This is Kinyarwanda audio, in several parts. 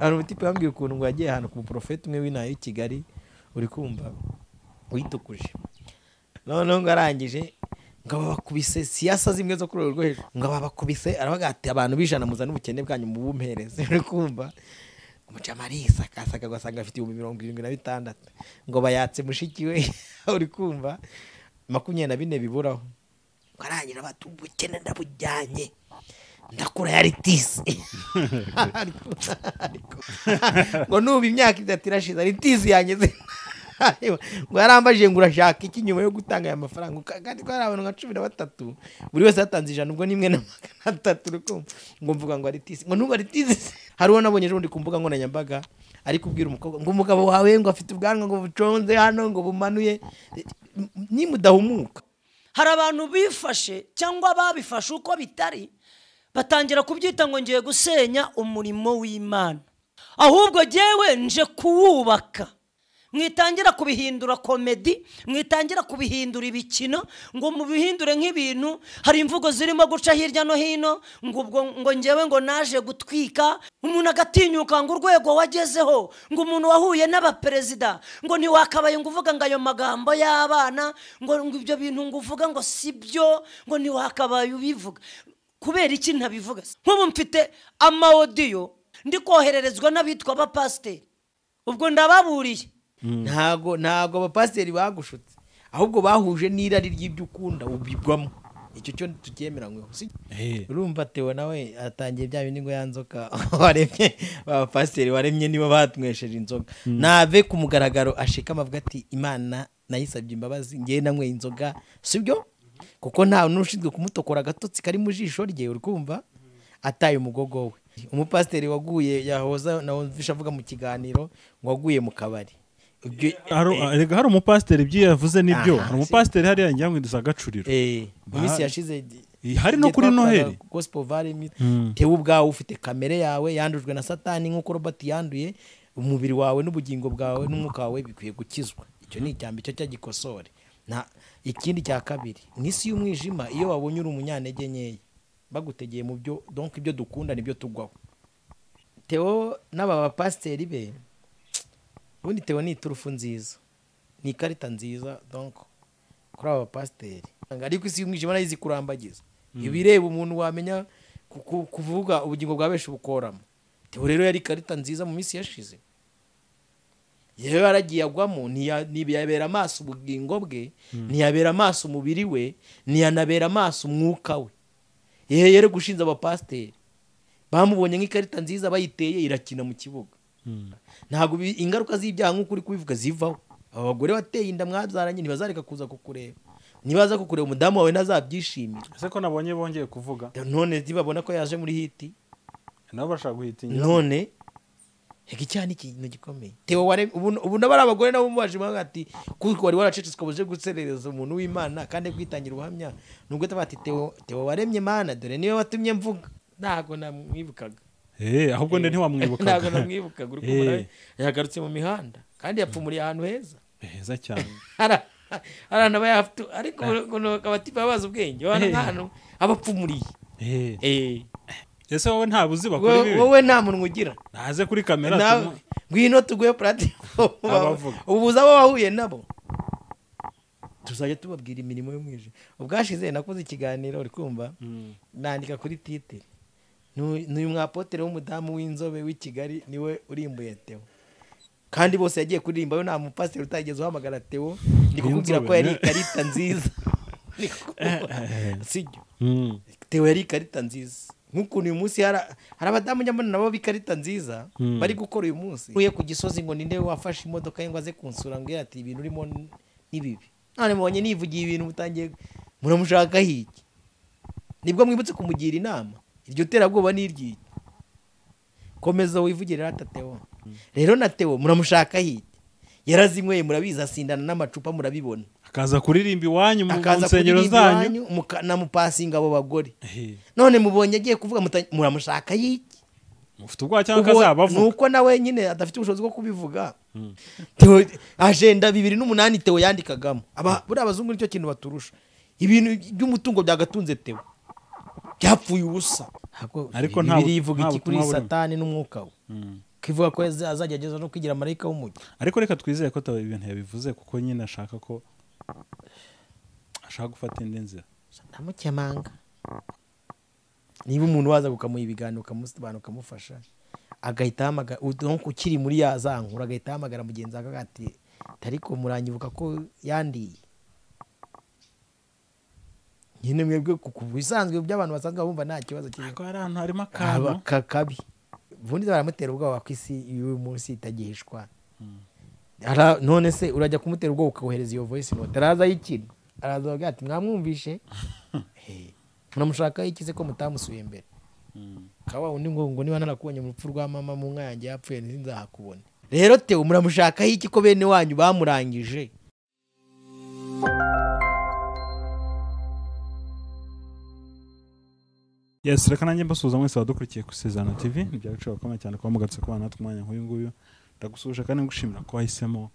Hari umutipe wambwiye ukuntu ngo yagiye ahantu ku muprofeti umwe w'inaha i Kigali, uri kumva witukuje, noneho ngo arangije ngo babakubise siyasa zimwe zo kuri urwo hejuru, ngo babakubise aravuga ati abantu bijana muzane ubukene bwanyu mubumpereze, uri kumva umucamarisa akasaka agasanga afite 76,000 ngo bayatse mushiki we, uri kumva 24 biburaho, ngo arangira bati ubukene ndabujyanye ndakura yari tisi ngo nubu imyaka itatu irashize ari tisi yanyeze, ngo yarambajije ngo urashaka iki nyuma yo gutanga aya mafaranga, kandi ko hari abantu nka 13 buri wese yatanze 100 ubwo nimwe na 300 ngo mvuga ngo ari tisi, ngo nubu ari tisi. Hari uwo nabonye ejo ndi ku mbuga nkoranyambaga ari kubwira umukobwa ngo umugabo wawe ngo afite ubwanwa ngo buconze hano ngo bumanuye, nimudahumuka. Hari abantu bifashe cyangwa babifashe uko bitari batangira kubyita ngo ngiye gusenya umurimo w'Imana, ahubwo jyewe nje kuwubaka. Mwitangira kubihindura komedi, mwitangira kubihindura ibikino, ngo mubihindure nk'ibintu. Hari imvugo zirimo guca hirya no hino ngo ubwo ngo ngewe ngo naje gutwika umuntu agatinyuka ngo urwego wagezeho, ngo umuntu wahuye n'abaperezida ngo ntiwakabaye ngo uvuga ngo ayo magambo y'abana, ngo ibyo bintu ngo uvuga ngo sibyo, ngo ntiwakabaye ubivuga. Kubera iki ntabivuga? Nk'ubu mfite amaodiyo ndi kohererezwa n'abitwa abapasiteri, ubwo ndababuriye. Ntago abapasiteri bagushutse, ahubwo bahuje n'irari ry'ibyo ukunda ubigwamo, icyo cyo tucyemeranyweho. Urumva Theo nawe atangiye bya bindi ngo yanzoka waremye, abapasiteri waremye nibo batwesheje inzoga. Nave ku mugaragaro ashika amavuga ati Imana nayisabye imbabazi ngiye nanyweye inzoga, sibyo? Kuko nta n'ushinzwe kumutokora agatotsi kari mu jisho rye, uri kumva ataye umugogo we. Umupasiteri waguye yahoza nawumvisha avuga mu kiganiro ngo waguye mu kabari. Hari umupasiteri ibyo yavuze nibyo, hari umupasiteri hariya ngira ngo indusa agacuriro. Mu minsi yashize hari no kuri Noheli Gospel Valley, Theo ubwawe ufite kamere yawe yandujwe na Satani nkuko Robert yanduye, umubiri wawe n'ubugingo bwawe n'umwuka wawe bikwiye gukizwa. Icyo ni icyambi cyo cyagikosore. Na ikindi cya kabiri, mu isi y'umwijima iyo wabonye uri umunyantege nkeya bagutegeye mu byo, donc ibyo dukunda nibyo tugwaho. Theo n'aba bapasiteri be, ubundi Theo ni iturufu nziza, ni ikarita nziza donc kuri aba bapasiteri, ariko isi y'umwijima nayo izi kurambagiza, ibireba umuntu wamenya kuvuga ubugingo bwa benshi bukoramo. Theo rero yari ikarita nziza mu minsi yashize, yewe yaragiye agwamo, ntiyabera amaso ubugingo bwe, ntiyabera amaso umubiri we, ntiyanabera amaso umwuka we. Yewe yari gushinza abapasiteri bamubonye nk'ikarita nziza bayiteye irakina mu kibuga. Ntabwo ingaruka z'ibyaha nk'uko uri kubivuga zivaho. Aba bagore bateye inda mwabyaranye ntibazareka kuza kukureba, nibaza kukureba umudamu wawe ntazabyishimira. Ese ko nabonye bongeye kuvuga none ntibabona ko yaje muri hiti, nabo bashaka guhitingira none hega icyaha ni ikintu gikomeye. Theo ubu nabo ari abagore nabo mubaje ati kuko wari waracecetse ukabuze guserereza umuntu w'Imana kandi kwitangira ubuhamya, nubwo bati Theo waremye Mana dore niwe watumye mvuga. Ntago namwibukaga. Ahubwo nde ntiwamwibukaga. Ntago namwibukaga, uri kumva yagarutse mu mihanda kandi yapfumuriye ahantu heza. Heza cyane. Arana bayafite ariko abatipa bazi ubwenge bana nk'ahantu abapfumuriye. Ese wowe nta buzi bakora ibi? Wowe nta muntu ugira. Naze kuri kamera ngwino tuguye platform. Ubuza abo wahuye nabo. Tuzajya tubabwira imirimo y'umwijima. Ubwashize nakoze ikiganiro uri kumva nandika kuri titre. N'uyu mwapotere w'umudamu w'inzobe w'i Kigali niwe urimbuye Theo. Kandi bose yagiye kuririmba yo nta mupasiteri utageze uhamagara Theo, ndi kukubwira ko yari ikarita nziza. Sibyo. Theo yari ikarita nziza. Nk'ukuntu uyu munsi hari abadamu njya mbona nabo b'ikarita nziza bari gukora uyu munsi. Uye ku Gisozi ngo ninde wafashe imodoka ye ngo aze kunsura ngo ati ibintu urimo ni bibi. None mubonye nivugiye ibintu mutangiye muramushaka hiki. Nibwo mwibutse kumugira inama. Iryo terabwoba ni iryiki. Komeza wivugire rata Theo. Rero na Theo muramushaka hiki. Yarazinyweye murabizi, asindana n'amacupa murabibona. Akaza kuririmba iwanyu mu nsengero zanyu mukamupasinga abo bagore. None mubonye agiye kuvuga muramushaka yiki. Mufite ubwoba cyangwa kazabavuga. Nuko nawe nyine adafite ubushobozi bwo kubivuga. Theo agenda 2008 Theo yandikagamo. Aba buri abazungu nicyo kintu baturusha. Ibintu by'umutungo byagatunze Theo byapfuye ubusa. Ariko nta birivuga iki kuri Satani n'umwuka we. Kivuga ko azajya ageza no kwigira marayika w'umucyo. Ariko reka twizeye ko ibintu yabivuze kuko nyine ashaka ko ashaka gufata indi nzira. Ndamukemanga. Niba umuntu waza gukamuha ibiganiro ukamusobanura ukamufasha agahita ahamagara donc ukiri muri ya za nkuru agahita ahamagara mugenzi we ati ariko muranyibuka ko yandiye. Nyine mwebwe ku bisanzwe by'abantu basanzwe bumva nta kibazo kirimo. Ariko hari ahantu harimo akantu kabi. Ubundi baramutera ubwoba ku isi y'uyu munsi itagihishwa. None se urajya kumutera ubwoba ukohereza iyo voice note araza yikina. Araza avuga ati mwamwumvishe. Muramushaka iki se ko mutamusuye mbere? Kawa undi ngo niba narakubonye mu rupfu rwa mama mu nka yanjye yapfuye nzinzahakubone. Rero Theo muramushaka iki ko bene wanyu bamurangije? Yes, reka nanjye mbasuhuza mwese abadukurikiye ku Isezerano TV. Ni iby'agaciro gakomeye cyane kuba mugarutse kubana natwe umwanya nk'uyu nguyu. Ndagusuhuje kandi ngushimira ko wahisemo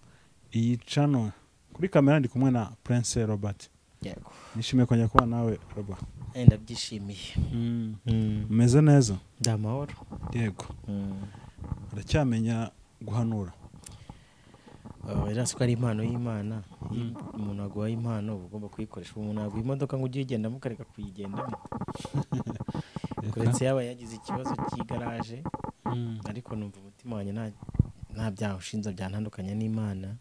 iyi channel. Kuri kamera ndi kumwe na Prince Robert. Yego. Nishimiye kongera kubana nawe Robert. Ndabyishimiye. Umeze neza? Ndamahoro. Yego. Uracyamenya guhanura? Era ko ari impano y'Imana. Umuntu aguha impano ugomba kuyikoresha. Umuntu aguha imodoka ngo ujye uyigendamo ukareka kuyigendamo. Kuretse yaba yagize ikibazo cy'igaraje, ariko numva umutima wanjye nta byaha ushinza byantandukanya n'Imana.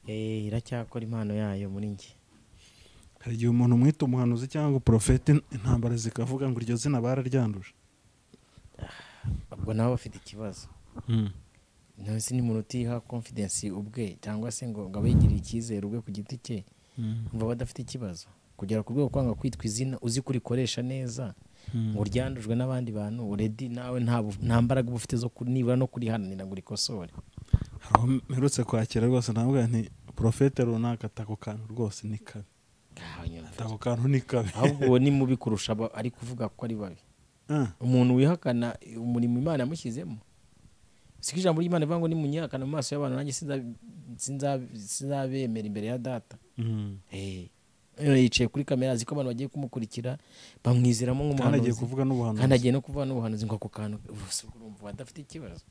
Iracyakora impano yayo muri njye. Hari igihe umuntu umwita umuhanuzi cyangwa profete intambara zikavuga ngo iryo zina bararyanduje. Ubwo nabo bafite ikibazo. None ni umuntu utiha confidence ubwe cyangwa se ngo abe yigirire icyizere ubwe ku giti cye, umva badafite ikibazo kugera ku rwego kwanga kwitwa izina uzi kurikoresha neza ngo ryandujwe n'abandi bantu already nawe nta mbaraga uba ufite zo nibura no kurihananira ngo urikosore. Hari mperutse kwakira rwose navuga nti profete runaka atako kantu rwose ni kabi. Atako kantu ni kabi. Ahubwo ni mubi kurusha ari kuvuga ko ari babi. Umuntu wihakana umurimo Imana yamushyizemo. Siko ijambo ry'Imana rivuga ngo nimunyihakana mu maso y'abantu nanjye sinzabemera imbere ya data. Yicaye kuri kamera azi ko abantu bagiye kumukurikira bamwizeramo nk'umuhanuzi. Kandi agiye kuvuga n'ubuhanuzi. Kandi agiye no kuvuga n'ubuhanuzi ngo ako kantu urumva badafite ikibazo.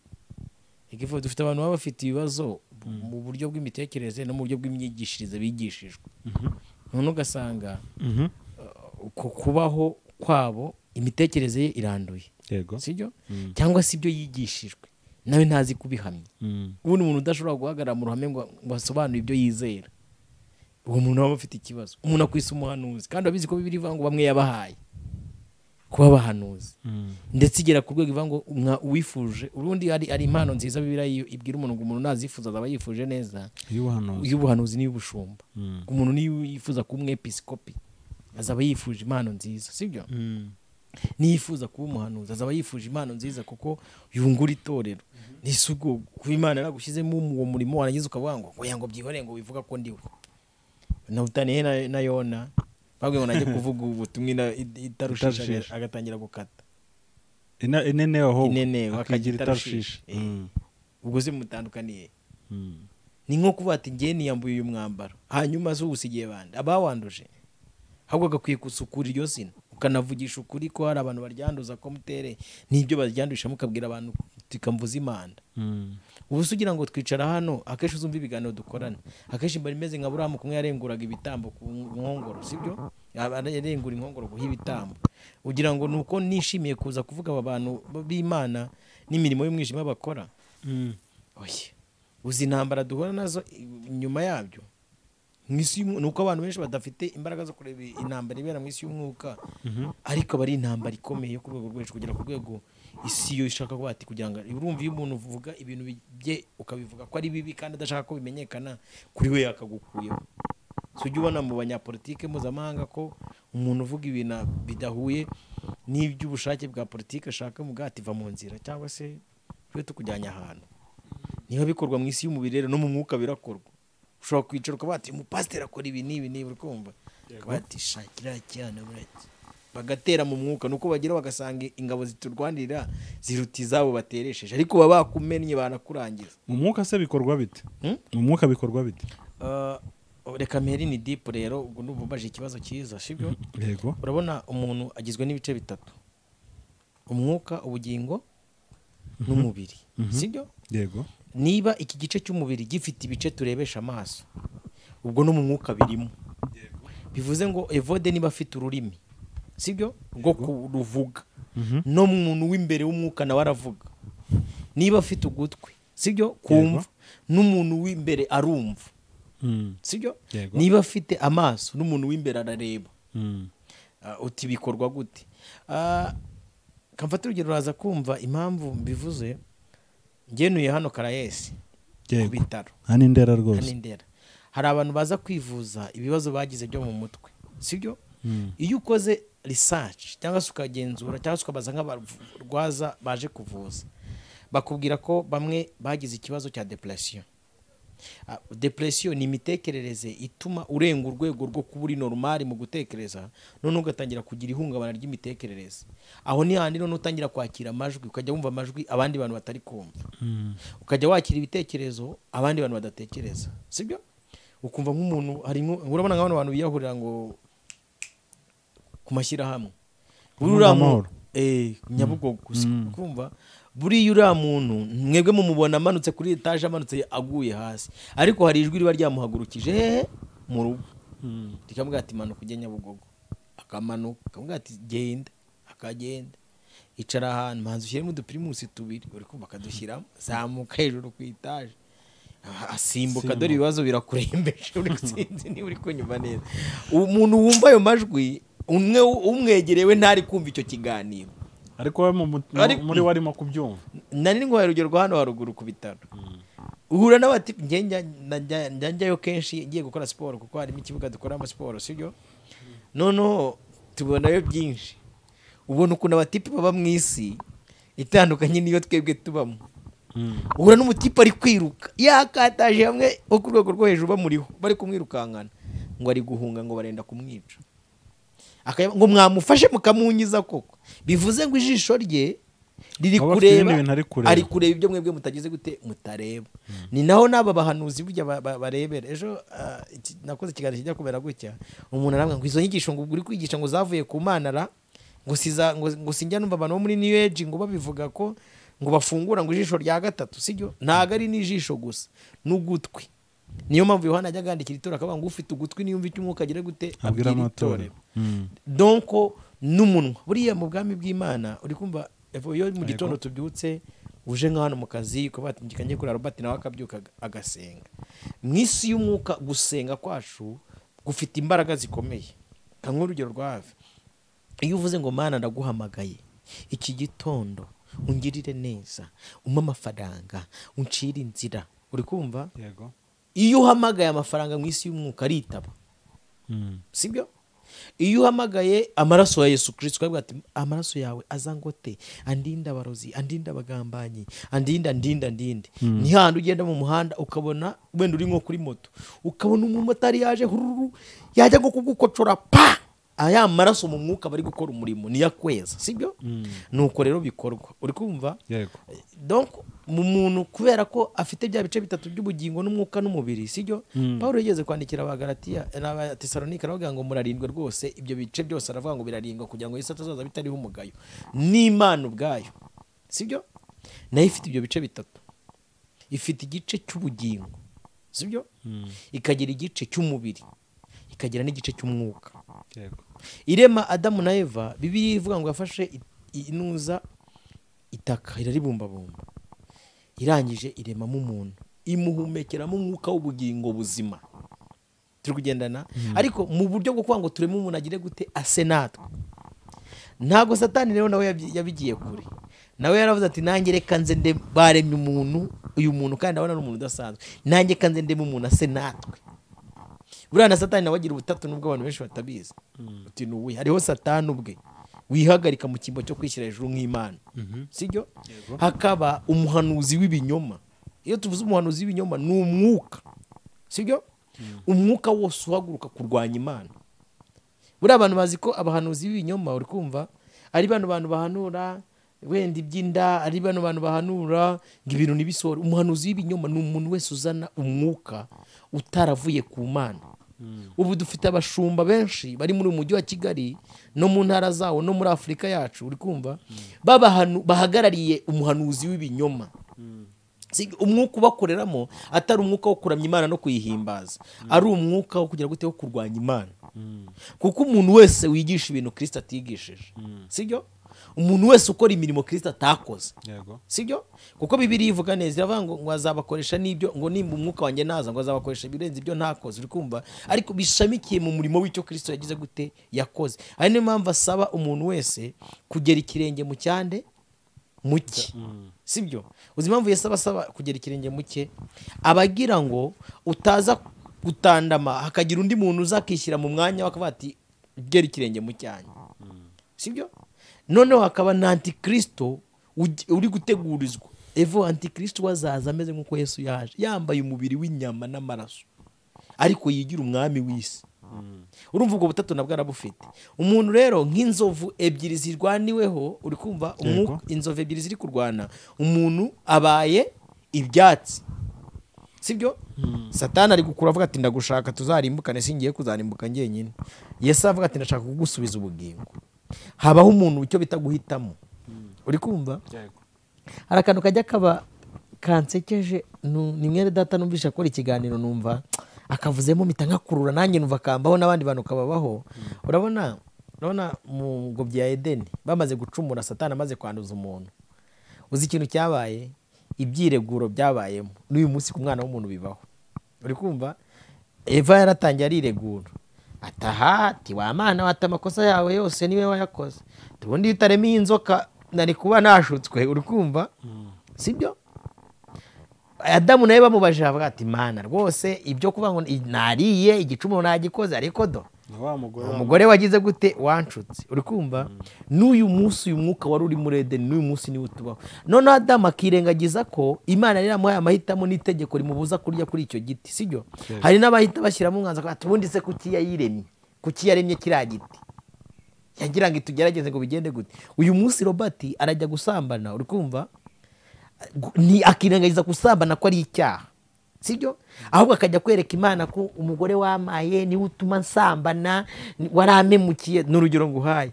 Igifu dufite abantu baba bafite ibibazo mu buryo bw'imitekerereze no mu buryo bw'imyigishirize bigishijwe. None ugasanga uko kubaho kwabo imitekerereze ye iranduye. Yego. Sibyo? Cyangwa se ibyo yigishijwe nawe ntazi kubihamya. Ubundi umuntu udashobora guhagarara mu ruhame ngo asobanure ibyo yizera, uwo muntu aba afite ikibazo. Umuntu akwisa umuhanuzi kandi abizi ko Bibiliya ivuga ngo bamwe yabahaye kuba abahanuzi, ndetse igera ku rwego ivuga ngo uwifuje. Urundi ari impano nziza Bibiliya ibwira umuntu ngo umuntu nazifuza azaba yifuje neza, y'ubuhanuzi n'iy'ubushumba. Umuntu niyo yifuza kuba umwepiskopi azaba yifuje impano nziza, sibyo? Niyifuza kuba umuhanuzi azaba yifuje impano nziza kuko yungura itorero. Nisugo kuba Imana yaragushyizemo uwo murimo warangiza ukavuga ngo oya ngo byihorere ngo wivuga ko ndiwe. Nawutaniye na Yona babwiye ngo najye kuvuga ubutumwa itarushisha agatangira gukata. Inenewe aho akagira itarushisha. Ubwo se mutandukaniye? Ni nko kuvuga ati ngiye niyambuye uyu mwambaro hanyuma zo usigiye bande abawanduje. Ahubwo agakwiye gusukura iryo zina ukanavugisha ukuri ko hari abantu baryanduza ko mutere n'ibyo baryandusha mukabwira abantu tukamvuza imanda. Ubu se ugira ngo twicara hano akenshi uzumva ibiganiro dukorana akenshi mba rimeze nka Burahamu kumwe yarenguraga ibitambo ku nkongoro, sibyo? Yarengura inkongoro guha ibitambo. Ugira ngo nuko nishimiye kuza kuvuga aba bantu b'Imana n'imirimo y'umwijima bakora. Oya, uzi intambara duhura nazo nyuma yabyo mwisi nuko abantu benshi badafite imbaraga zo kureba intambara ibera mu isi y'umwuka, ariko bari intambara ikomeye ku rwego rw'ejo kugera ku rwego isi yo ishaka kuba ati kugira ngo urumva iyo umuntu uvuga ibintu bye ukabivuga ko ari bibi kandi adashaka ko bimenyekana kuri we yakagukuyeho. So ujya ubona mu banyapolitike mpuzamahanga ko umuntu uvuga ibintu bidahuye n'iby'ubushake bwa politike ashaka mugati va mu nzira cyangwa se twe tukujyanya ahantu. Niba bikorwa mu isi y'umubiri rero no mu mwuka birakorwa. Ushobora kwicara ukavuga ati umupasiteri akora ibi n'ibi n'ibi, urikumva bati shakira cyane buraki bagatera mu mwuka nuko bagira bagasanga ingabo ziturwanirira ziruta izabo bateresheje, ariko baba bakumennye banakurangiza. Mu mwuka se bikorwa bite? Mu mwuka bikorwa bite? Reka mperi ni deep rero ubwo ndumva ikibazo cyiza, sibyo? Yego. Urabona umuntu agizwe n'ibice bitatu: umwuka, ubugingo n'umubiri, sibyo? Yego. Niba iki gice cy'umubiri gifite ibice turebesha amaso, ubwo no mu mwuka birimo. Bivuze ngo Evode niba afite ururimi, sibyo, rwo kuruvuga, no muntu w'imbere w'umwuka nawe aravuga. Niba afite ugutwi, sibyo, kumva, n'umuntu w'imbere arumva, sibyo? Niba afite amaso, n'umuntu w'imbere arareba. Uti bikorwa gute? Kamfata urugero, uraza kumva impamvu mbivuze. Ngenuye hano Karayesi ku bitaro hano Indera rwose, hano Indera hari abantu baza kwivuza ibibazo bagize byo mu mutwe, sibyo? Iyo ukoze research cyangwa se ukagenzura cyangwa se ukabaza nk'abarwaza baje kuvuza, bakubwira ko bamwe bagize ikibazo cya depression. Depression ni imitekerereze ituma urenga urwego rwo kuba uri normal mu gutekereza, none ugatangira kugira ihungabana ry'imitekerereze. Aho ni handi none utangira kwakira amajwi, ukajya wumva amajwi abandi bantu batari kumva, ukajya wakira ibitekerezo abandi bantu badatekereza, sibyo? Ukumva nk'umuntu harimo, urabona nk'abantu bantu biyahurira ngo ku mashyirahamwe Nyabugogo, kumva buriya uriya muntu mwebwe mumubona amanutse kuri etaje, amanutse aguye hasi, ariko hari ijwi riba ryamuhagurukije mu rugo rikamubwira ati manuka ujye Nyabugogo, akamanuka, akamubwira ati genda, akagenda, icara ahantu manza ushyiremo udupirimusi tubiri, uri kumva akadushyiramo, zamuka hejuru ku etaje, asimbuka, dore ibibazo birakurembeje, uri gusinzi niba uri kunyumva neza. Umuntu wumva ayo majwi, umwe umwegerewe ntari kumva icyo kiganiro, ariko muri warimo kubyumva. Nari ngo urugero rwa hano haruguru ku bitaro, uhura n'abati njyayo kenshi ngiye gukora siporo, kuko harimo ikibuga dukoramo siporo, sibyo? Noneho tubonayo byinshi, ubona ukuntu abatipe baba mu isi itandukanye n'iyo twebwe tubamo. Uhura n'umutipe ari kwiruka yakataje hamwe wo ku rwego rwo hejuru bamuriho bari kumwirukankana, ngo ari guhunga ngo barenda kumwica, ngo mwamufashe mukamunyiza koko. Bivuze ngo ijisho rye riri kureba, ari kureba ibyo mwebwe mutagize gute mutareba. Ni naho n'aba bahanuzi burya barebera. Ejo nakoze ikiganiro kijya kubera gutya, umuntu arambwira ngo izo nyigisho ngo uri kwigisha ngo zavuye ku Mana ra, ngo siza ngo sinjya numva abantu bo muri New Age ngo babivuga ko ngo bafungura ngo ijisho rya gatatu, sibyo? Ntago ari n'ijisho gusa, n'ugutwi. Niyo mpamvu Yohana ajya agandikira itorero akavuga ngo ufite ugutwi niyumva icyo umwuka agira gute abwira itorero. Donc n'umunwa buriya mu bwami bw'Imana, uri kumva iyo mu gitondo tubyutse uje nka hano mu kazi kuba batingikanye kuri Robert nawe akabyuka agasenga. Mu isi y'umwuka gusenga kwacu gufite imbaraga zikomeye. Kanka urugero rwa hafi, iyo uvuze ngo Mana ndaguhamagaye iki gitondo ungirire neza, umpe amafaranga, uncire inzira, uri kumva? Yego. Iyo uhamagaye amafaranga mu isi y'umwuka aritaba, sibyo? Iyo uhamagaye amaraso ya Yesu Kristo ukavuga ati amaraso yawe azangote, andinda abarozi, andinda abagambanyi, andinda andinda andinde. Ni handi ugenda mu muhanda ukabona wenda uri nko kuri moto, ukabona umumotari yaje hururu yajya ngo kugukocora pa, aya maraso mu mwuka bari gukora umurimo ni yakweza, sibyo? Nuko rero bikorwa, uri kumva? Yego. Donc mu muntu kubera ko afite bya bice bitatu by'ubugingo n'umwuka n'umubiri, sibyo? Paulo yigeze kwandikira abagalatiya n'abatesalonike aravuga ngo murarindwe rwose, ibyo bice byose aravuga ngo birarindwa kugira ngo Yesu atazaza bitariho umugayo. N'Imana ubwayo, sibyo? Nayo ifite ibyo bice bitatu. Ifite igice cy'ubugingo, sibyo? Ikagira igice cy'umubiri, ikagira n'igice cy'umwuka. Yego. Irema Adamu na Eva, Bibiliya ivuga ngo yafashe inuza itaka iraribumbabumba, irangije iremamo umuntu, imuhumekeramo umwuka w'ubugingo buzima. Turi kugendana, ariko mu buryo bwo kuvuga ngo tureme umuntu agire gute ase natwe. Ntago Satani rero nawe yabigiye kure, nawe yaravuze ati nanjye reka nze nde baremye umuntu, uyu muntu kandi ndabona ari umuntu udasanzwe, nanjye kanze ndeme umuntu ase natwe. Buriya na Satani nawe agira ubutatu nubwo abantu benshi batabizi. Uti nuwe hariho Satani ubwe wihagarika mu cyimbo cyo kwishyira hejuru nk'Imana, sibyo? Hakaba umuhanuzi w'ibinyoma. Iyo tuvuze umuhanuzi w'ibinyoma ni umwuka, sibyo? Umwuka wose uhaguruka kurwanya Imana. Buriya abantu bazi ko abahanuzi b'ibinyoma, uri kumva, ari bano bantu bahanura wenda iby'inda, ari bano bantu bahanura ngo ibintu nibisore. Umuhanuzi w'ibinyoma ni umuntu wese uzana umwuka utaravuye ku Mana. Ubu dufite abashumba benshi bari muri mujyi wa Kigali no mu ntara zawo no muri Afurika yacu, uri kumva, bahagarariye umuhanuzi w'ibinyoma. Umwuka ubakoreramo atari umwuka wo kuramya Imana no kuyihimbaza, ari umwuka wo kugira gute, wo kurwanya Imana. Kuko umuntu wese wigisha ibintu Kristo atigishije, sibyo? Umuntu wese ukora imirimo Kristo atakoze, sibyo? Kuko Bibiliya ivuga neza, iravuga ngo azabakoresha n'ibyo, ngo nimba umwuka wanjye naza ngo azabakoresha ibirenze ibyo ntakoze, uri kumva? Ariko bishamikiye mu murimo w'icyo Kristo yagize gute, yakoze. Ari niyo mpamvu asaba umuntu wese kugera ikirenge mu cyande muke, sibyo? Uzi impamvu Yesu abasaba kugera ikirenge muke? Abagira ngo utaza gutandama hakagira undi muntu uzakishyira mu mwanya wakavuga ati gera ikirenge mu cyanjye, sibyo? Noneho hakaba na antikristo uri gutegurizwa. Evo antikristo wazaza ameze nk'uko Yesu yaje, yambaye umubiri w'inyama n'amaraso, ariko yigira umwami w'isi. Urumva ubwo butatu nabwo arabufite. Umuntu rero nk'inzovu ebyiri zirwaniweho, uri kumva, inzovu ebyiri ziri kurwana, umuntu abaye ibyatsi, sibyo? Satani ari gukura avuga ati ndagushaka tuzarimbukane, singiye kuzarimbuka njyenyine. Yesu avuga ati ndashaka kugusubiza ubugingo. Habaho umuntu icyo bita guhitamo, uri kumva? Hari akantu kajya kaba kansekeje, ni mwene data numvisha akora ikiganiro numva akavuzemo mpita nkakurura nanjye numva kambaho n'abandi bantu kababaho. Urabona mu ngobyi ya Edeni bamaze gucumura, Satani amaze kwanduza umuntu, uzi ikintu cyabaye? Ibyireguro byabayemo n'uyu munsi ku mwana w'umuntu bibaho, uri kumva? Eva yaratangiye ariregura, ataha ati wa mana wata amakosa yawe yose niwe wayakoze, tubundi utarema iyi nzoka nari kuba nashutswe, uri kumva, sibyo? Adamu nawe bamubajije avuga ati mana rwose ibyo kuba ngo nariye igicumuro nagikoze, ariko do umugore wagize gute wanshutse, uri kumva? N'uyu munsi uyu mwuka wari uri muri Edeni n'uyu munsi niwe utubaho. Noneho Adamu akirengagiza ko Imana yari yaramuhaye amahitamo n'itegeko rimubuza kurya kuri icyo giti, sibyo? Hari n'abahita bashyiramo umwanzuro ati ubundi se kuki yayiremye, kuki yaremye kiriya giti, yagira ngo itugerageze ngo bigende gute. Uyu munsi Robert arajya gusambana, uri kumva, ni akirengagiza gusambana ko ari icyaha, sibyo? Ahubwo akajya kwereka Imana ko umugore wamaye niwe utuma nsambana, warampemukiye. N'urugero nguhaye,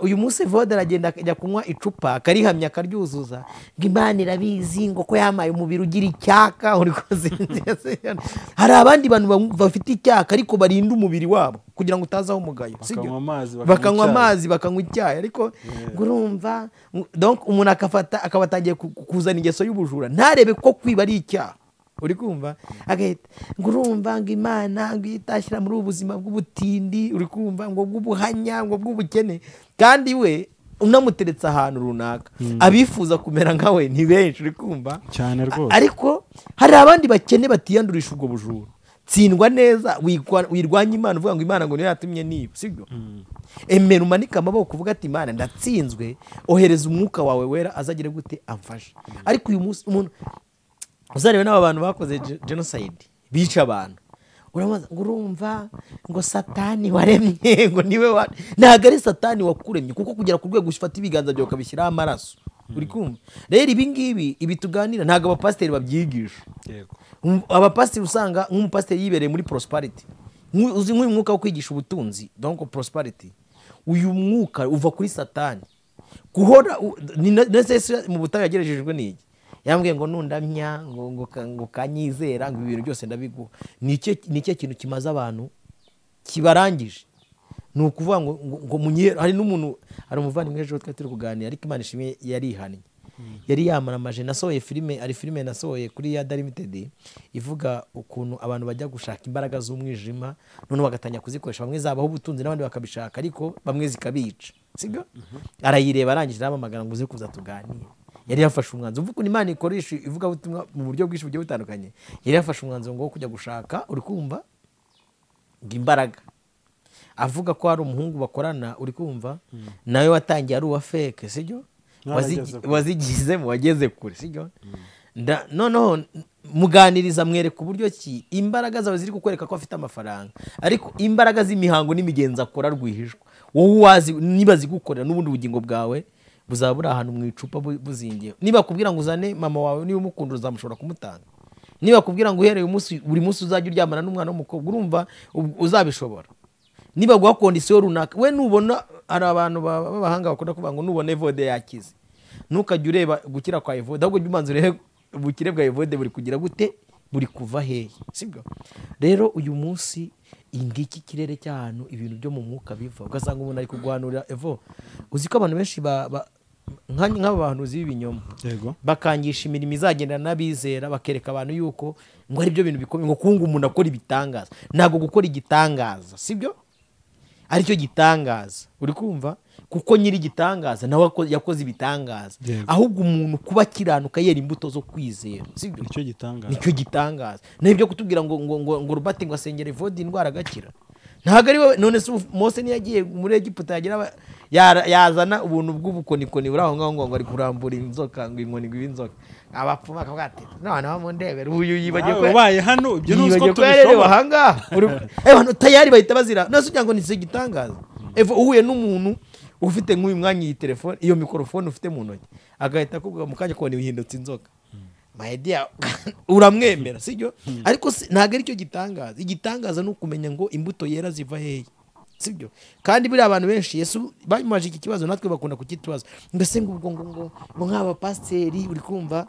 uyu munsi Evode aragenda akajya kunywa icupa akarihamya akaryuzuza, ngo Imana irabizi ngo ko yamaye umubiri ugira icyaka. Hari abandi bantu bafite icyaka ariko barinda umubiri wabo kugira ngo utazaho umugayo, sibyo? Bakanywa amazi, bakanywa icyayi, ariko ngo urumva donc umuntu akafata akabatangiye kuzana ingeso y'ubujura, ntarebe ko kwiba ari icyaha, uri kumva? Agahita ngo urumva ngo Imana ngo itashyira muri ubuzima bw'ubutindi, uri kumva, ngo bw'ubuhanya, ngo bw'ubukene, kandi we unamuteretse ahantu runaka abifuza kumera nkawe ni benshi, uri kumva cyane rwose. Ariko hari abandi bakene batiyandurisha ubwo bujura. Tsindwa neza, wirwanya Imana uvuga ngo Imana ngo niyo yatumye niba, sibyo? Emera umanike amaboko uvuga ati Imana ndatsinzwe, ohereza umwuka wawe wera azagire gute amfashe. Ariko uyu munsi umuntu uzarebe n'aba bantu bakoze genocide bica abantu, urabaza ngo urumva ngo Satani waremye, ngo niwe wa, ntabwo ari Satani wakuremye, kuko kugera ku rwego ufata ibiganza byawe ukabishyiraho amaraso, uri kumva? Rero ibi ngibi ibi tuganira ntabwo abapasiteri babyigisha. Yego, abapasiteri usanga nk'umupasiteri yibereye muri prosperity, uzi nk'uyu mwuka wo kwigisha ubutunzi, donc prosperity, uyu mwuka uva kuri Satani. Guhora ni mu butayu yagerejejwe n'iki? Yambwiye ngo nundamya ngo kanyizera ngo ibintu byose ndabiguha. Ni cyo kintu kimaze abantu kibarangije, ni ukuvuga ngo munye. Hari n'umuntu, hari umuvandimwe ejo twari turi kuganira, ariko Imana ishimwe yarihannye, yari yamaramaje. Nasohoye filime, ari filime nasohoye kuri ya Limited ivuga ukuntu abantu bajya gushaka imbaraga z'umwijima none bagatangira kuzikoresha, bamwe zabaho ubutunzi n'abandi bakabishaka, ariko bamwe zikabica, sibyo? Arayireba arangije aramamagara ngo uze kuza tuganire. Yari yafashe umwanzuro, uvuga ukuntu Imana ikoresha ivugabutumwa mu buryo bwinshi bugiye butandukanye. Yari yafashe umwanzuro ngo kujya gushaka, uri kumva, ngo imbaraga, avuga ko hari umuhungu bakorana, uri kumva, nawe watangiye ari uwa fake, sibyo? Wazigizemo wageze kure, sibyo? Noneho muganiriza mwereka uburyo ki imbaraga zawe ziri kukwereka ko afite amafaranga, ariko imbaraga z'imihango n'imigenzo akora rwihishwa wowe wazi niba zigukorera n'ubundi bugingo bwawe buzaba buri ahantu mu icupa buzingiye. Niba kubwira ngo uzane mama wawe niba umukunda uzamushobora kumutanga. Niba kubwira ngo uhereye umunsi buri munsi uzajya uryamana n'umwana w'umukobwa, urumva uzabishobora? Niba guha condition runaka, we nubona hari abantu b'abahanga bakunda kuvuga ngo nubona Evode yakize, ntukajya ureba gukira kwa Evode, ahubwo jya ubanza urebe ubukire bwa Evode buri kugira gute, buri kuva hehe, sibyo? Rero uyu munsi ingiki kirere cy'ahantu ibintu byo mu mwuka biva, ugasanga umuntu ari kuguhanurira. Evo, uzi ko abantu benshi nk'aba bahanuzi b'ibinyoma bakangisha imirimo izagendana n'abizera, bakereka abantu yuko ngo ari byo bintu bikomeye, ngo kunga umuntu akora ibitangaza. Ntabwo gukora igitangaza, sibyo, aricyo gitangaza, uri kumva? Kuko nyiri igitangaza nawe yakoze ibitangaza. Ahubwo umuntu kuba akiranuka yera imbuto zo kwizera, sibyo? Nicyo gitangaza, nicyo gitangaza. N'ibyo kutubwira ngo ngo ngo ngo Robert ngo asengere Evode indwara agakira, ntabwo ari we. None se Mose niyagiye muri Egiputa yagira yazana ubuntu bw'ubukonikoni buri aho ngaho ngo ari kurambura inzoka, ngo inkoni ngo inzoka, abapfumu bakavuga ati noneho mundebere uyu yibagiye ko ubaye hano, ibyo ntuzi ko tubishobora ahangaha. Abantu tayari bahita bazira. None se ugira ngo ni igitangaza? Evo, uhuye n'umuntu ufite nk'uyu mwanya iyi telefone, iyo mikorofone ufite mu ntoki, agahita akubwira mu kanya kubona ibihindutse inzoka, my dear, uramwemera, sibyo? Ariko ntabwo aricyo gitangaza. Igitangaza ni ukumenya ngo imbuto yera ziva hehe, sibyo? Kandi buriya abantu benshi Yesu bamubaje iki kibazo, natwe bakunda kukitubaza, mbese ngo ubwo ngo ngo nk'aba pasiteri, uri kumva,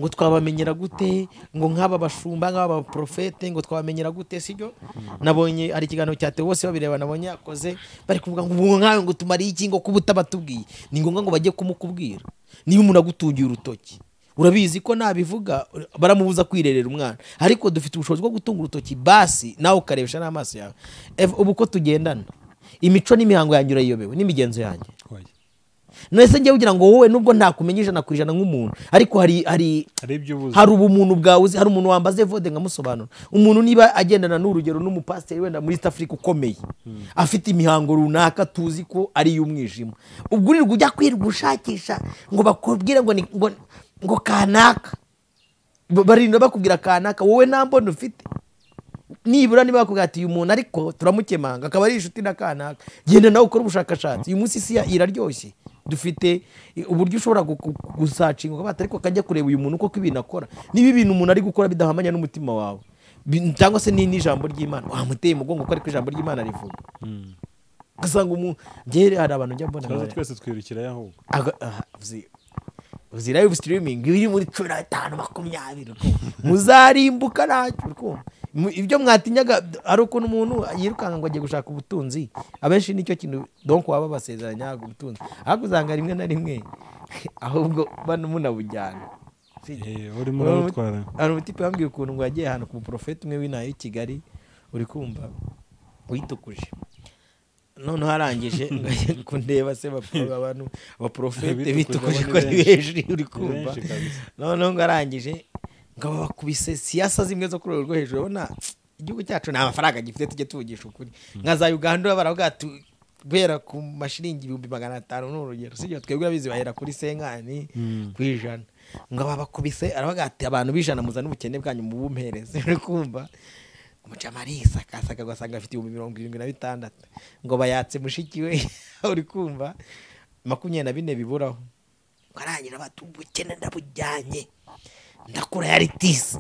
ngo twabamenyera gute, ngo nk'aba bashumba, nk'aba profete, ngo twabamenyera gute, sibyo? Nabonye ari ikiganiro cya Theo bose babireba, nabonye yakoze bari kuvuga ngo ubwo nkawe ngo tumariye iki, ngo kuba utabatubwiye. Ni ngombwa ngo bajye kumukubwira. Niba umuntu agutungiye urutoki, urabizi ko nabivuga baramubuza kwirerera umwana, ariko dufite ubushobozi bwo gutunga urutoki, basi nawe ukarebesha n'amaso yawe. Ubu ko tugendana, imico n'imihango yanjye urayiyobewe, n'imigenzo yanjye. None se njye ugira ngo wowe nubwo ntakumenya 100% nk'umuntu, ariko hari ubumuntu bwawe uzi. Hari umuntu wambaze Evode nkamusobanura. Umuntu niba agendana n'urugero n'umupasiteri wenda muri East Africa ukomeye, afite imihango runaka tuzi ko ari iy'umwijima, ubwo urirwa ujya kwirirwa ushakisha ngo bakubwire ngo ngo kanaka, barinda bakubwira kanaka, wowe nta mbona ufite. Nibura niba bakubwira ati uyu muntu ariko turamukemanga akaba ari inshuti na kanaka, genda nawe ukore ubushakashatsi. Uyu munsi isi iraryoshye, dufite uburyo ushobora gusacinga ukabata, ariko akajya kureba uyu muntu koko ibintu akora, niba ibintu umuntu ari gukora bidahamanya n'umutima wawe, cyangwa se n'ijambo ry'Imana, wamuteye umugongo ko ariko ijambo ry'Imana rivuga. Ugasanga umuntu ngere hari abantu njya mbona twese twirukira ahubwo uzi live streaming iri muri 15 20 muzarimbuka ntacyo. Ibyo mwatinyaga ari ukuntu umuntu yirukanka ngo agiye gushaka ubutunzi, abenshi nicyo kintu donc waba basezeranya ubutunzi, ariko uzanga rimwe na rimwe ahubwo bano munabujyana. Urimo urabutwara. Hari umutipe wambwiye ukuntu ngo yagiye ahantu ku muprofeti umwe w'inaha y'i Kigali, uri kumva, witukuje, noneho arangije kundeba se abantu abaprofete bitukuje ko ari benshi, uri kumva. Noneho ngo arangije ngo bakubise siyasa zimwe zo ku rwego rwo hejuru. Urabona igihugu cyacu nta mafaranga gifite, tujye tuvugisha ukuri. Nka za Uganda baravuga ati guhera ku mashiringi 500,000 n'urugero, sibyo? Twebwe abizi bahera kuri 50 ku 100. Ngo babakubise aravuga ati abantu b'ijana muzana ubukene bwanyu mubumpereze, uri kumva. Umucamarisa akasaka ugasanga afite 76,000 ngo bayatse mushiki we, uri kumva, 24 biburaho. Ngo arangira bati ubukene ndabujyanye, ndakura yari tisi.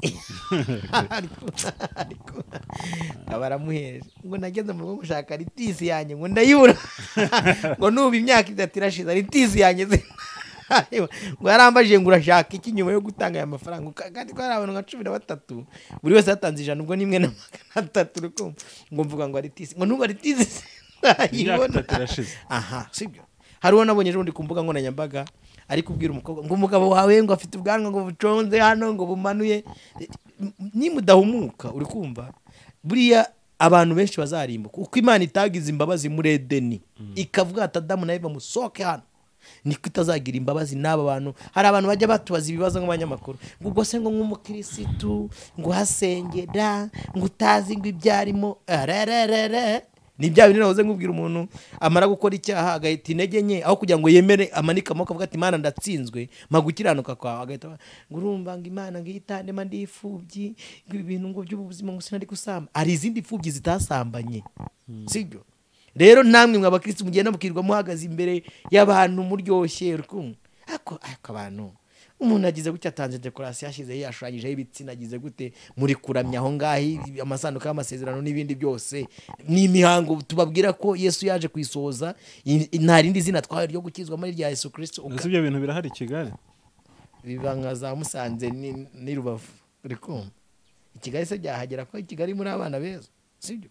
Ariko abaramuhereje ngo nageze mu rugo gushaka ritisi yanjye ngo ndayibura, ngo nubu imyaka 3 irashize ritisi yanjye. Ngo yarambajije ngo urashaka iki nyuma yo gutanga aya mafaranga, kandi ko hari abantu nka 13 buri wese yatanze 100, ubwo nimwe na 300, uri kumva, ngo mvuga ngo aritisi, ngo nubu aritisi ndayibona. Aha, sibyo? Hari uwo nabonye ejo bundi ku mbuga nkoranyambaga ari kubwira umukobwa ngo umugabo wawe ngo afite ubwanwa ngo buconze hano ngo bumanuye. Nimudahumuka, uri kumva, buriya abantu benshi bazarimbuka. Uko Imana itagize imbabazi muri Edeni, ikavuga ati Adamu na Eva musohoke hano, niko itazagira imbabazi n'aba bantu. Hari abantu bajya batubaza ibibazo nk'abanyamakuru, ngo ubwo se ngo nk'umukirisitu ngo uhasengera ngo utazi ngo ibyarimo rererere. Ni bya bintu nahoze nkubwira, umuntu amara gukora icyaha agahita intege nke, aho kugira ngo yemere amanike amaboko avuga ati Imana ndatsinzwe, mpa gukiranuka kwawe, agahita ngo urumva ngo Imana ngo itandema ndi imfubyi, ngo ibintu ngo by'ubuzima ngo sinari gusamba. Hari izindi mfubyi zitasambanye, sibyo? Rero namwe mwa bakristo mugenda mukirwa muhagaze imbere y'abantu muryoshye, uri kumva, ariko abantu Umuntu agize gutya atanze decoration, yashyizeho, yashushanyijeho ibitsina, agize gute muri kuramya aho ngaho, amasanduku y'amasezerano n'ibindi byose ni imihango tubabwira ko Yesu yaje kuyisohoza. Nta rindi zina twahawe ryo gukizwa muri rya Yesu Kristo. Ese ibyo bintu birahari i Kigali? Biba nka za Musanze ni Rubavu, uri kumva? I Kigali se byahagera ko i Kigali muri abana beza, sibyo?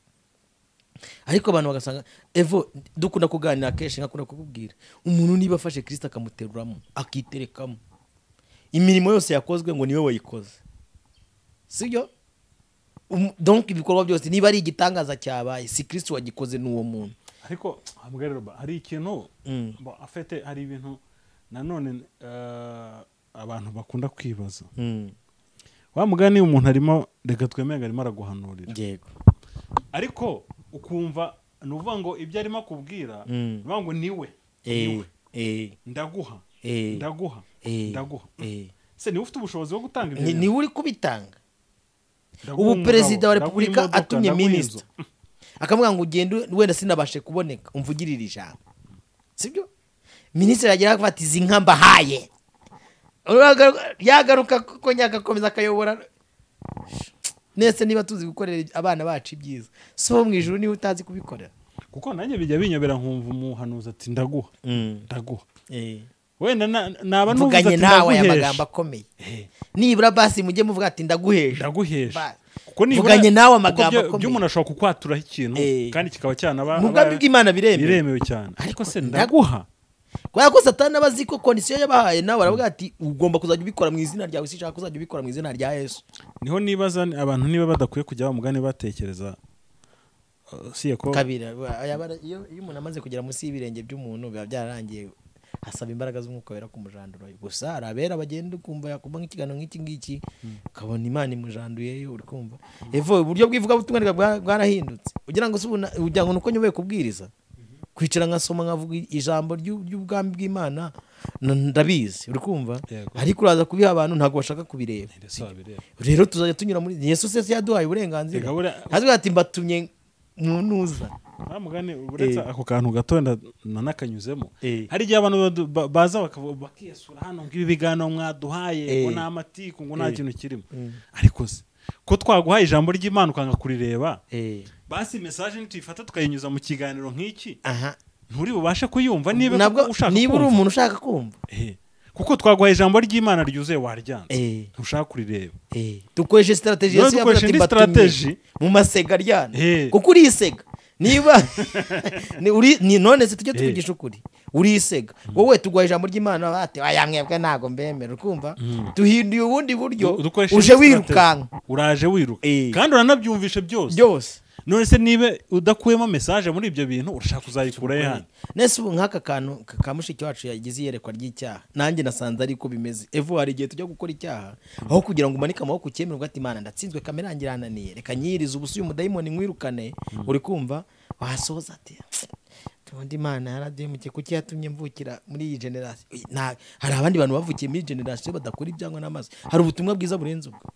Ariko abantu bagasanga evo dukunda kuganira kenshi, nkakunda kukubwira umuntu niba afashe Kristo akamuteruramo akiterekamo imirimo yose yakozwe ngo niwe wayikoze, sibyo? Donc ibikorwa byose niba ari igitangaza cyabaye si Kristo wagikoze, n'uwo muntu. Ariko hari ikintu afite, hari ibintu nanone abantu bakunda kwibaza. Wa mugani umuntu arimo, reka twemere arimo araguhanurira, yego, ariko ukumva nuvuga ngo ibyo arimo akubwira nuvuga ngo niwe ndaguha ndaguha ndaguha. Se niwe ufite ubushobozi bwo gutanga ibyo? Niwe uri kubitanga. Ubu perezida wa repubulika atumye minisitiri akamubwira ngo ugende wenda sinabashe kuboneka umvugirire ijambo, sibyo? Minisitiri yagira ati izi nka mbahaye, yagaruka kuko nyagakomeza akayobora. Nese niba tuzi gukorera abana bacu ibyiza, so mu ijuru niba utazi kubikorera. Kuko nanjye bijya binyobera nkumva umuhanuzi ati ndaguha ndaguha, wenda naba nuvuganye nawe aya magambo akomeye, nibura basi mujye muvuga ati ndaguhesha ndaguhesha, kuko nivuganye nawe amagambo akomeye by'umuntu ashobora kukwaturaho ikintu kandi kikaba cyanaba mu bwami bw'Imana biremewe cyane. Ariko se ndaguha kubera ko Satani aba azi ko kondisiyo yabahaye, nawe aravuga ati ugomba kuzajya ubikora mu izina ryawe, sinshaka kuzajya ubikora mu izina rya Yesu. Niho nibaza abantu niba badakwiye kujya bamugane batekereza siye ko kabira iyo umuntu amaze kugera munsi y'ibirenge by'umuntu biba byararangiye, hasaba imbaraga z'umwuka wera kumujandura. Gusa arabera bagenda ukumva yakumva nk'ikiganiro nk'iki ngiki ukabona Imana imujanduyeyo, uri kumva? Evo uburyo bw'ivuga butumwa bwarahindutse. Ugira ngo ugira ngo nuko nyoboye kubwiriza kwicara nkasoma nkavuga ijambo ry'ubwami bw'Imana ndabizi, uri kumva? Ariko uraza kubiha abantu ntabwo bashaka kubireba. Rero tuzajya tunyura muri Yesu se yaduhaye uburenganzira, avuga ati mbatumye munuza. Mugani uretse ako kantu gato nanakanyuzemo, hari igihe abantu baza bakiyasura hano ngo ibi biganiro mwaduhaye ngo nta matiku ngo nta kintu kirimo, ariko se ko twaguhaye ijambo ry'Imana ukanga kurireba, basi message ntituyifata tukayinyuza mu kiganiro nk'iki, nturi bubashe kuyumva niba ushaka, niba uri umuntu ushaka kumva, kuko twaguhaye ijambo ry'Imana ryuzuye waryanze ntushaka kurireba. Dukoreshe strategy Yesu yavuze ati mbatumye mu masega ryana, kuko urisega niba ni none se tujye tuvugisha ukuri, urisega wowe tugwaye ijambo ry'Imana bate aya mwebwe ntago mbemera, ukumva? Duhinduye ubundi buryo, uje wirukanka, uraje wiruka kandi uranabyumvishe byose byose. None se niba udakuyemo message muri ibyo bintu urashaka kuzayikura he hano? Nese ubu nk'aka kantu ka mushiki wacu yagize iyerekwa ry'icyaha, nanjye nasanze ariko bimeze. Evo hari igihe tujya gukora icyaha aho kugira ngo umanike amaboko ukemere uvuga ati Imana ndatsinzwe kamera yanjye irananiye, reka nyirize ubusa uyu mudayimoni nkwirukane, uri kumva? Wasoza ati tundi Imana yaraduhemukiye kuki yatumye mvukira muri iyi generation. Hari abandi bantu bavukiye muri generation badakora ibyangwa n'amaso. Hari ubutumwa bwiza burenze ubwo.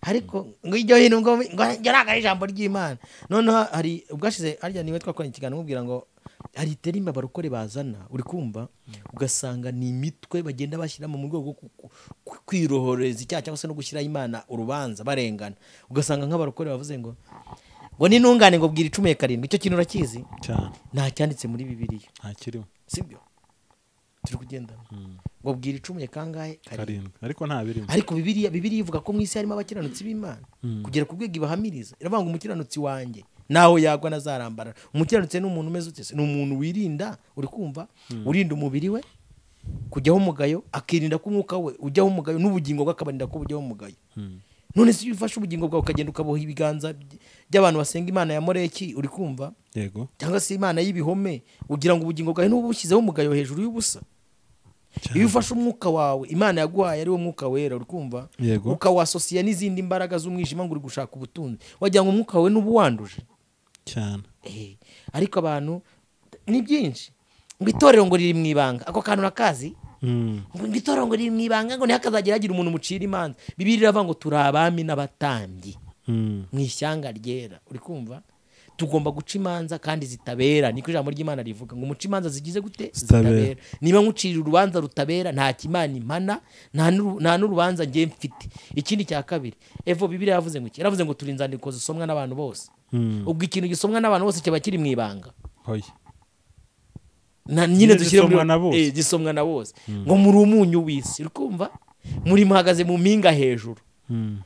Ariko ngo iryo hino ngo ngaragara ijambo ry'Imana. Noneho hari ubwashize harya niwe twakoranye ikiganiro mubwira ngo hari terima barukore bazana, uri kumva? Ugasanga ni imitwe bagenda bashyira mu rwego rwo kwirohoreza icyaha cyangwa se no gushyira Imana urubanza barengana. Ugasanga nk'abarukore bavuze ngo n'intungane ngo bwira 17. Icyo kintu urakizi cyane, nta cyanditse muri Bibiliya, nta kirimo, sibyo? Turi kugendana ngo bwira 10 kangahe? 7, ariko nta birimo. Ariko Bibiliya ivuga ko mu isi harimo abakiranutsi b'Imana kugera ku rwego ibahamiriza, iravuga ngo umukiranutsi wanjye naho yagwa nazarambara. Umukiranutsi ni umuntu umeze ute? Ni umuntu wirinda, uri kumva? Urinda umubiri we kujyaho umugayo, akirinda ko umwuka we ujyaho umugayo, n'ubugingo bwe akabarinda ko bujyaho umugayo. None se iyo ufashe ubugingo bwawe ukagenda ukaboha ibiganza by'abantu basenga Imana ya Moleki, uri kumva? Yego. Cyangwa se Imana y'ibihome, ugira ngo ubugingo bwawe n'ubushyizeho umugayo hejuru y'ubusa. Iyo ufashe umwuka wawe Imana yaguhaye ari wo mwuka wera, uri kumva? Ukawasosiya n'izindi mbaraga z'umwijima ngo uri gushaka ubutunzi, wagira ngo umwuka wawe n'ubu wanduje cyane. Ariko abantu ni byinshi ngo itorero ngo riri mu ibanga, ako kantu urakazi? Ngo itorero ngo riri mu ibanga ngo ntihakazagira hagira umuntu mucira imanza. Bibiliya iravuga ngo turi abami n'abatambyi mu ishyanga ryera, uri kumva? Tugomba guca imanza kandi zitabera, niko ijambo ry'Imana rivuga ngo umuca imanza zigize gute? Zitabera. Niba nkucira urubanza rutabera nta kimana impana, nta n'urubanza ngiye mfite. Ikindi cya kabiri, Evo Bibiliya yavuze ngo iki? Yaravuze ngo turi inzandiko zisomwa n'abantu bose. Ubwo ikintu gisomwa n'abantu bose kiba kiri mu ibanga. Hoya. Na nyine dushyire muri gisomwa na bose. Ngo muri umunyu w'isi, uri kumva? Muri muhagaze mu mpinga hejuru.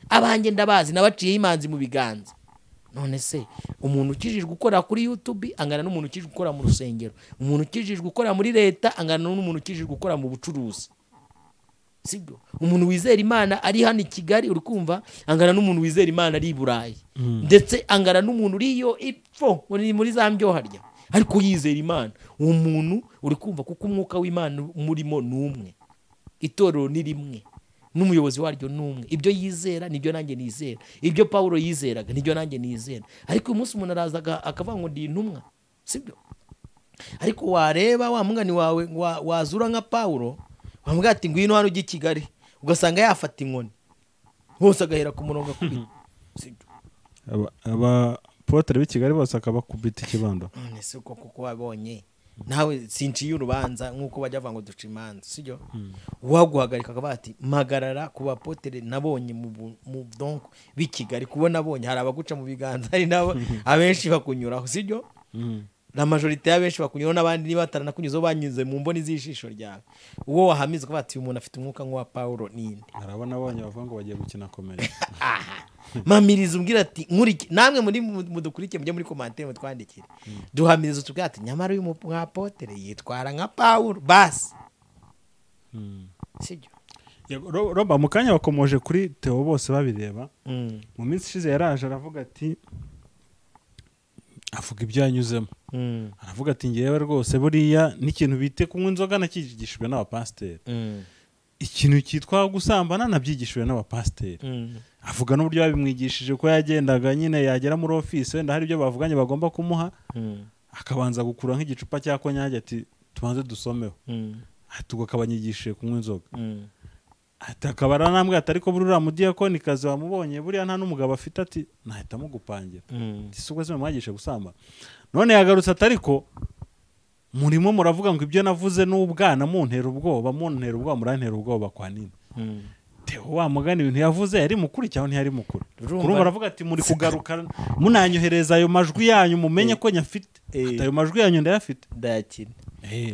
Abanjye ndabazi nabaciye imanzi mu biganza. None se umuntu ukijijwe ukora kuri YouTube angana n'umuntu ukijijwe ukora mu rusengero, umuntu ukijijwe ukora muri leta angana n'umuntu ukijijwe ukora mu bucuruzi, sibyo? Umuntu wizera Imana ari hano i Kigali, uri kumva, angana n'umuntu wizera Imana ari i Burayi, ndetse angana n'umuntu uri iyo ipfo muri za mbyoharya ariko yizera Imana. Uwo muntu uri kumva, kuko umwuka w'Imana murimo ni umwe, itorero ni rimwe, n'umuyobozi waryo ni umwe. Ibyo yizera nibyo nanjye nizera, ibyo Paulo yizeraga nibyo nanjye nizera. Ariko uyu munsi umuntu araza akavuga ngo ndi intumwa, sibyo? Ariko wareba wa mungani wawe wazura nka Paulo, wamubwira ati ngwino hano ujye i Kigali, ugasanga yafata inkoni bose agahera ku murongo akubita, sibyo? Abapotere b'i Kigali bose akabakubita ikibando. None se uko kuko wabonye nawe sinciye urubanza nk'uko bajya bavuga ngo duca imanza, sibyo? Uwaguhagarika akavuga ati mpagarara ku bapotere nabonye mu donc b'i Kigali, kubona nabonye hari abaguca mu biganza, hari nabo abenshi bakunyuraho, sibyo? La majorité y'abenshi bakunyuraho, n'abandi niba bataranakunyuzeho banyuze mu mboni z'ijisho ryawe. Uwo wahamiza ukavuga ati uyu muntu afite umwuka nk'uwa Paulo ninde? Arabona abonye bavuga ngo bagiye gukina comedy. Mamiriza umbwira ati nkuriki, namwe muri mudukurikiye mujye muri commentaire mutwandikire, duhamiriza utubwira ati nyamara uyu mwapotere yitwara nka Paulo basi, sibyo? Roba mu kanya bakomoje kuri Theo bose babireba. Mu minsi ishize yaraje aravuga ati, avuga ibyo yanyuzemo, aravuga ati ngewe rwose buriya n'ikintu bite kunywa inzoga nacyigishijwe n'abapasiteri, ikintu cyitwa gusambana nabyigishijwe n'abapasiteri. Avuga n'uburyo babimwigishije, ko yagendaga nyine yagera muri office wenda hari ibyo bavuganye bagomba kumuha, akabanza gukura nk'igicupa cya konyage ati tubanze dusomeho, ati ubwo akabanyigishije kunywa inzoga. Ati akaba aranambwira ati ariko buriya mudiyakoni kazi wamubonye buriya nta n'umugabo afite, ati nahita mugupangira, ati ubwo se mwagishe gusambana. None yagarutse ati ariko murimo muravuga ngo ibyo navuze n'ubwana muntera ubwoba, murantera ubwoba kwa nini? Theo wa mugani ibintu yavuze yari mukuru cyangwa ntiyari mukuru? Kurumva aravuga ati muri kugaruka munanyohereza ayo majwi yanyu mumenye ko nyafite, ati ayo majwi yanyu ndayafite ndayakina.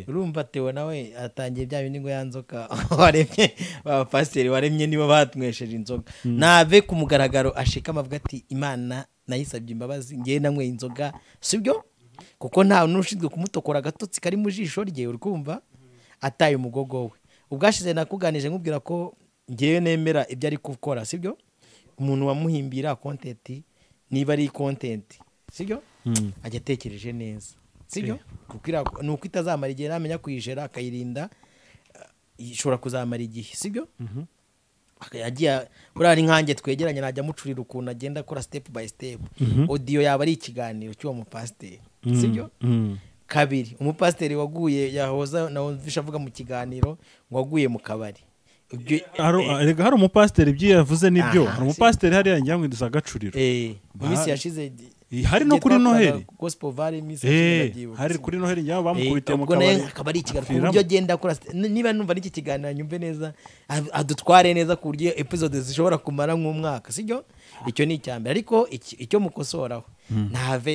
Urumva Theo nawe atangiye bya bindi ngo yanzoka waremye abapasiteri waremye nibo batwesheje inzoga. Nave ku mugaragaro ashika amavuga ati Imana nayisabye imbabazi ngiye nanyweye inzoga, sibyo? Kuko nta n'ushinzwe kumutokora agatotsi kari mu jisho rye, uri kumva ataye umugogo we. Ubwashize nakuganije nkubwira ko ngewe nemera ibyo ari gukora, sibyo? Umuntu wamuhimbira content niba ari content, sibyo? Ajya atekereje neza, sibyo? Kuko nuko itazamara igihe, namenya kuyijera akayirinda ishobora kuzamara igihe, sibyo? Yagiye buriya ari nkanjye twegeranye najya mucurira ukuntu agenda akora step by step. Audio yaba ari ikiganiro cy'uwo mupasiteri, sibyo? Kabiri, umupasiteri waguye yahoza nawumvisha avuga mu kiganiro ngo waguye mu kabari. Hari umupasiteri ibyo yavuze nibyo. Hari umupasiteri hariya ngira ngo idusa gacuriro. Mu minsi yashize hari no kuri Noheli Gospel Valley minsi yashize hari kuri Noheli ngira bamukubitiye mu kabari. Akaba ari ikiganiro ku buryo agenda akora, niba numva n'iki kiganiro nyumve neza adutware neza ku buryo episode zishobora kumara nk'umwaka, sibyo? Icyo ni icyambere. Ariko icyo mukosoraho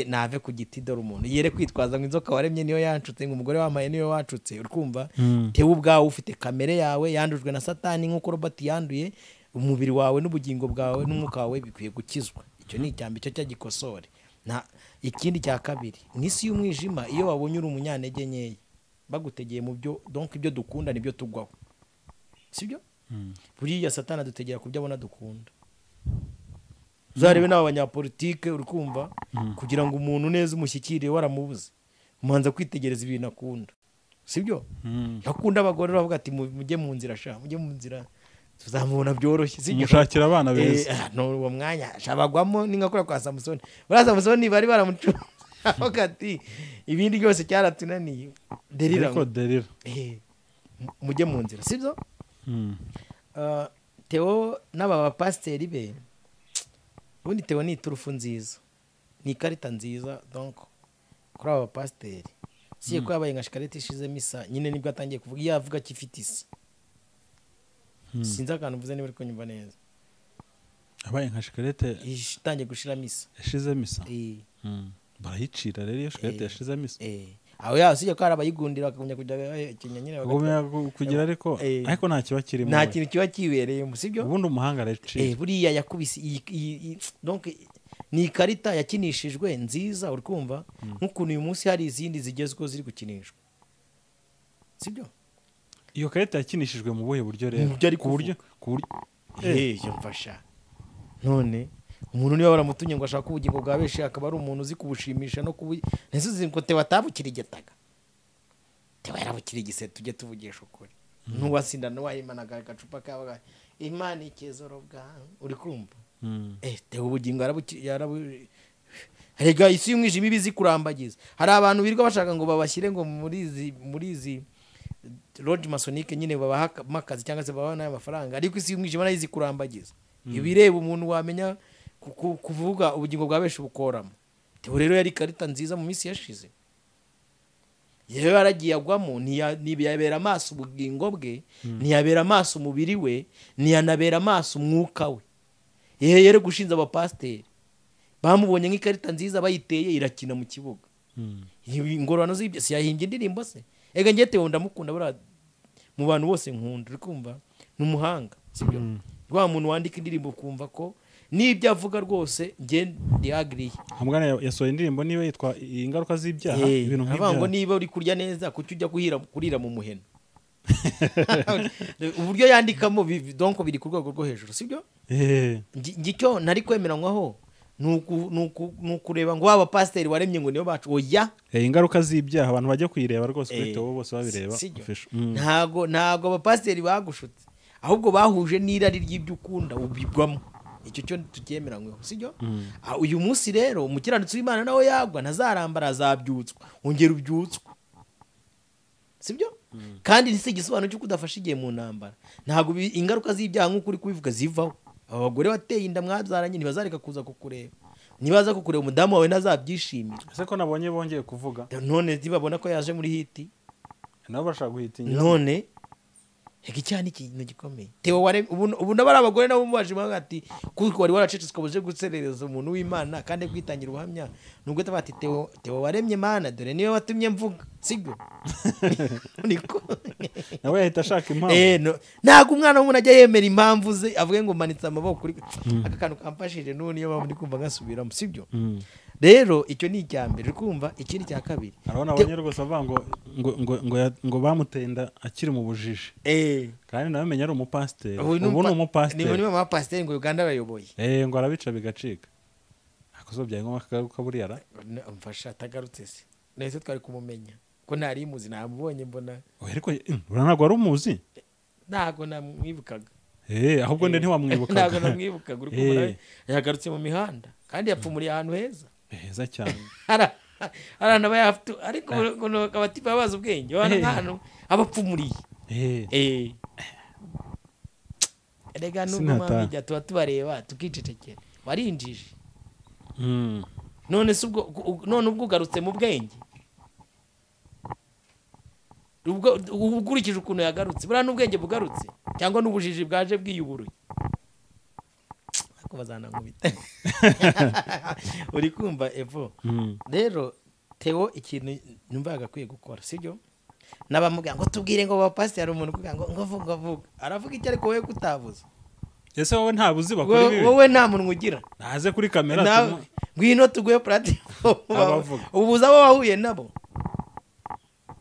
nave ku giti dore umuntu yere kwitwaza ngo inzoka waremye niyo yancutse, ngo umugore wamaye niyo wacutse, uri kumva? Tewe ubwawe ufite kamere yawe yandujwe na Satani nk'uko Robert yanduye umubiri wawe n'ubugingo bwawe n'umwuka wawe bikwiye gukizwa. Icyo ni icyambere, icyo cyagikosore. Na ikindi cya kabiri, mu isi y'umwijima iyo wabonye uri umunyantege nkeya bagutegeye mu byo, donc ibyo dukunda nibyo tugwaho, sibyo? Buriya Satani adutegera ku byo abona dukunda. Uzarebe n'aba banyapolitike, uri kumva, kugira ngo umuntu neza umushyikire waramubuze umanza kwitegereza ibintu akunda, sibyo? Yakunda abagore bavuga ati mujye mu nzira sha, mujye mu nzira tuzamubona byoroshye, sibyo? Mushakira abana beza. No uwo mwanya shabagwamo ni nkakora kwa Samusoni. Buriya Samusoni bari baramucunze avuga ati ibindi byose cyaratunaniye derira. Ariko derira. Mujye mu nzira, sibyo? Theo n'aba bapasiteri be, ubundi Theo ni iturufu nziza, Ni ikarita nziza donc kuri aba bapasiteri, si ko yabaye nka shikarete ishizemo isa nyine, nibwo atangiye kuvuga, iyo avuga ko ifite isa. Sinzi akantu mvuze niba uri kunyumva neza. Abaye nka shikarete itangiye gushiramo isa. Yashizemo isa. Eh. Barayicira rero iyo shikarete Eh. yashizemo isa. Eh, aho ya usibye ko hari abayigundira bakagumya kujya bahekenya nyine Kugumya kugira ariko Eh. ariko nta kiba kirimo. Nta kintu kiba kibereyemo, sibyo? Ubundi umuhanga arayicira. Eh, buriya yakubise donc ni ikarita yakinishijwe nziza, uri kumva, nk'ukuntu uyu munsi hari izindi zigezweho ziri gukinishwa, sibyo? Iyo karita yakinishijwe mu buhe buryo rero? Mu byo ari Ku buryo ku buryo Eh, mfasha. None umuntu niba baramutumye ngo ashake ubugingo bwa benshi, akaba ari umuntu uzi kubushimisha no kubu, ntese uzi ngo Theo atabukirigitaga? Theo yarabukirigise, tujye tuvugisha ukuri. N'uwasinda n'uwahimanaga agacupa kabaga Imana ikezoro bwa, uri kumva? Eh, Theo ubugingo yarabu rega isi y'umwijima iba izi kurambagiza. Hari abantu birirwa bashaka ngo babashyire ngo muri izi loge maçonnique nyine, babaha akazi cyangwa se babaha n'ayo mafaranga, ariko isi y'umwijima nayo izi kurambagiza. Ibireba umuntu wamenya kuvuga ubugingo bwa benshi bukoramo. Theo rero yari ikarita nziza mu minsi yashize, yewe yaragiye agwamo, ntiyabera amaso ubugingo bwe, ntiyabera amaso umubiri we, ntiyanabera amaso umwuka we. Yewe, yari gushinza abapasiteri bamubonye nk'ikarita nziza, bayiteye irakina mu kibuga. Ingororano z'ibyo si yahimbye indirimbo se? Ega njye Theo ndamukunda, buriya mu bantu bose nkunda, uri kumva, ni umuhanga, sibyo? Wa muntu wandika indirimbo ukumva ko n'ibyo avuga rwose njye ndi agree. Hamwana yasohoye indirimbo niba yitwa Ingaruka z'Ibyaha, ibintu avuga ngo nk'ibyo. Niba uri kurya neza, kuki ujya kurira mu muheno? Uburyo yandikamo donc biri ku rwego rwo hejuru, sibyo? Eh. Icyo ntari kwemeranywaho ni ukureba ngo waba pasiteri waremye ngo niyo bacu, oya. Ingaruka z'Ibyaha, abantu bajya kuyireba rwose kuri Eh, Theo bose babireba. sibyo? Official. Ntago abapasiteri bagushutse, ahubwo bahuje n'irari ry'ibyo ukunda ubigwamo. Icyo cyo tucyemeranyweho, sibyo? Ah, uyu munsi rero umukiranutsi w'Imana nawe yagwa ntazarambara, azabyutswa, ongera ubyutswa, sibyo? Kandi si igisobanuro cy'uko udafashe igihe mu ntambara. Ntabwo ingaruka z'ibyaha nk'uko uri kubivuga zivaho. Aba bagore wateye inda mwabyaranye ntibazareka kuza kukureba. Nibaza kukureba, umudamu wawe ntazabyishimira. Ese ko nabonye bongeye kuvuga? None ntibabona ko yaje muri hit? Nabo bashaka guhitingira. None reka, icyaha ni ikintu gikomeye. Theo ubu nabo ari abagore nabo mubaje bavuga ati kuko wari waracecetse ukaba uje guserereza umuntu w'Imana kandi kwitangira ubuhamya, nubwo bati Theo, Theo waremye Mana, dore niwe watumye mvuga, sibyo? Niko. Nawe yahita ashaka impamvu. Eh, no, ntabwo umwana w'umuntu ajya yemera impamvu ze avuge ngo manitse amaboko kuri aka kantu kamfashije n'ubu, niyo mpamvu ndi kumva ngasubiramo, sibyo? Rero icyo ni icya mbere, uri kumva? Ikindi cya kabiri, Arabona abonye rwose avuga ngo bamuteye inda akiri mu bujiji, kandi nawe menya ari umupasiteri. Ubu Ubu ni umupasiteri. Ni umupasiteri ngo Uganda arayoboye. Eh, ngo arabica bigacika, akoze byaye ngombwa akagaruka buriya ra. Mfasha, atagarutse se nahise twari kumumenya ko ntari muzi? Namubonye mbona. Oya, ariko uriya ntabwo wari umuzi. Ntabwo namwibukaga. Eh, ahubwo nde ntiwamwibukaga. Ntabwo namwibukaga, uri kumva? Nawe yagarutse mu mihanda kandi yapfumuriye ahantu heza. Heza cyane. Hari ahantu aba yafite, ariko ukuntu abatipe baba bazi ubwenge, ubona nk'ahantu aba apfumuriye. Eh. Erega nubwo Sinataha. mwamijya tuba tubareba tukicecekera, warinjije. None se ubwo none ubwo ugarutse mu bwenge, ubwo ukurikije ukuntu yagarutse, buriya n'ubwenge bugarutse cyangwa n'ubujiji bwaje bwiyuburuye, ariko bazanankubita, uri kumva evo? Rero Theo ikintu numva yagakwiye gukora, sibyo? N'abamubwira ngo tubwire ngo bapasiteri, hari umuntu ukubwira ngo vuga vuga, aravuga icyo, ariko wowe kutabuza. Ese wowe nta buzi bakora ibibi? Wowe nta munwa ugira. Naze kuri kamera. Ngwino tuguhe platform. Abavuga. Ubuza abo wahuye nabo,